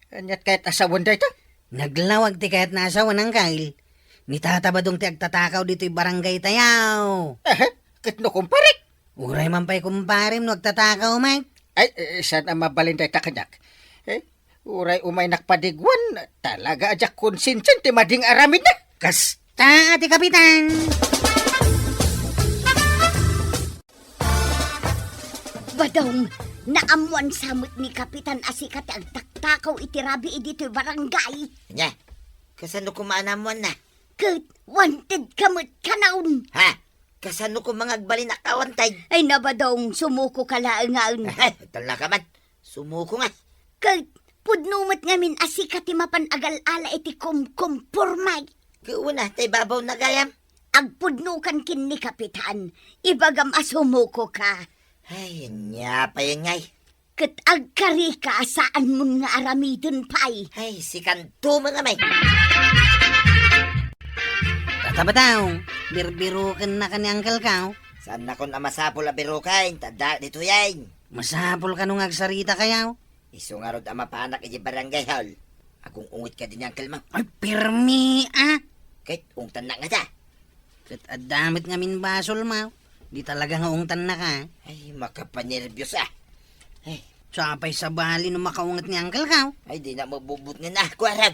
Aniat kayat a sawen dayta? Naglawag ti kayatna a sawen, Angkel. Ni Tata Badong ti agtatakaw ditoy barangay tayo. Aha, ket no kumparik? Uray man pay kumparem no agtatakaw met. Ay, eh, saan a mabalin dayta kaniak? Eh, uray umaynak padiguan, talaga a diak konsensian ti mading aramidna. Kasta a ti kapitan. Badong, naammuan sa met ni Kapitan a sika ti agtaktakaw iti rabii ditoy barangay. Nya, kasano koma a naammuanna? Ket wanted ka met kanayon. Ha? Kasano koma nga agbalin a ka-wanted? Ay, na, Badong, sumuko ka laengen. Ay, agtalna ka man. Sumuko nga. Ket pudno met ngamin a sika ti mapan agal-ala iti kumkumpormay. Ket wen a, ta ibabaw na gayam. Agpudnokan ken ni Kapitan. Ibagam a sumuko ka. Ay, ania pay ngay? Ket agkarika a saanmon nga aramiden pay. Ay, sikanto met a may. Tata Badong, birbiruken na ka ni Uncle Kao. Saannakon a masapul a biruken, ta adda ditoyen. Masapul kano nga agsarita kayo? Isu ngarud a mapanak iti barangay hall. Agung-unget kadi ni Uncle mo. Ay, pirmi, ah! Ket ungtannak ngata. Ket adda met ngamin basol mo. Di talaga nga ungtannak, ah. Ay, makapanerbios, ah. Ay. Sapay sabali no makaunget ni Uncle Kao. Ay, di na mabubot nga na, kuarag.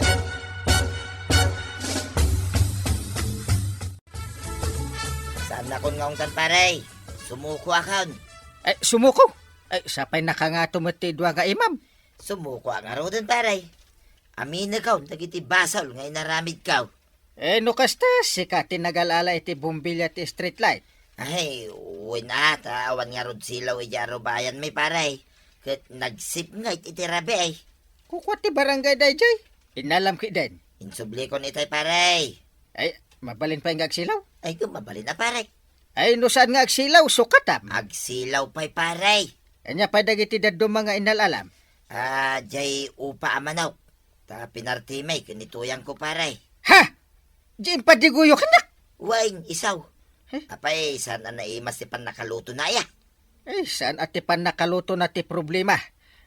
Saannakon nga ungtan, pare. Sumuko akon. Ay, sumuko? Ay, sapay nakangato met ti dua nga imam. Sumuko a ngaruden, pare. Aminekon dagiti basol nga inaramidko. Eh, no kasta, sika ti nagal-ala iti bombilya ti street light. Ay, wen a, ta awan ngarud silaw idiay arubayan mi, pare. Ket nagsipnget iti rabii. Kukua ti barangay daydiay. Inalam ketdin. Insublikon itay, pare. Ay, mabalin pay nga agsilaw? Ay, ket mabalin a, pare. Ay, no saan nga agsilaw, sukatam. Agsilaw pay, pare. Ania pay dagiti dadduma nga inal-alam? Ah, diay upa a manok. Ta pinartimi ken ni tuyangko, pare. Ha? Diay impadiguyo kaniak? Wen, isu. Eh? Apay, saan a naimas ti pannakalutona aya? Eh, saan a ti pannakalutona ti problema?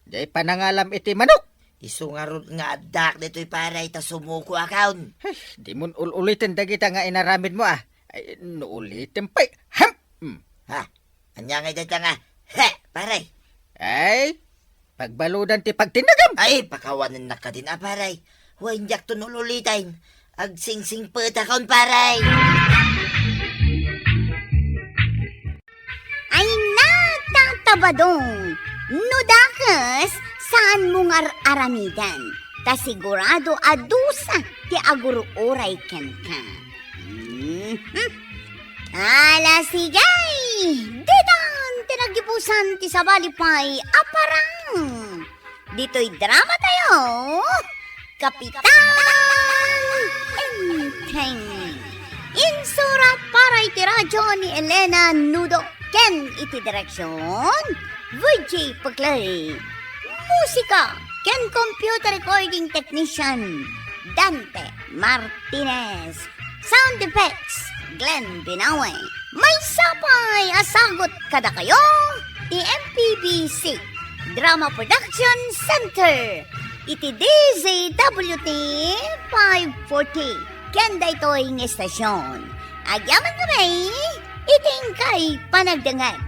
Diay panangalam iti manok. Isu ngarud nga addaak ditoy, pare, ta sumuko akon. Eh, dimon ul-uliten dagita nga inaramidmo, ah. Ay, no ulitem pay. Ham! Hmm. Ha? Ania ngay dayta nga, he, pare? Ay, Pagbaludan ti pagtindagam. Ay, pakawanennak kadin, a, pare. Wen, diakto nululiten. Agsingsingpetakon, pare. Ay, natatabadong, no dakes, saanmo nga ar-aramidan, ta sigurado a dusa ti agur-uray kenka. Mhm. Ala, sige! Ditan ti naggibusan ti sabali pay a parang. Ditoy drama tayo, Kapitan Enteng. Insurat para iti radyo ni Elena Nudo ken iti direksyon, V J Paglae. Musika ken computer recording technician, Dante Martinez. Sound effects, Glenn Binawe. Maysa pay a sagut kadakayo ti M P B C Drama Production Center iti D Z W T five forty. Ken daytoy nga estasyon, agyaman kami iti inkay panagdengngeg.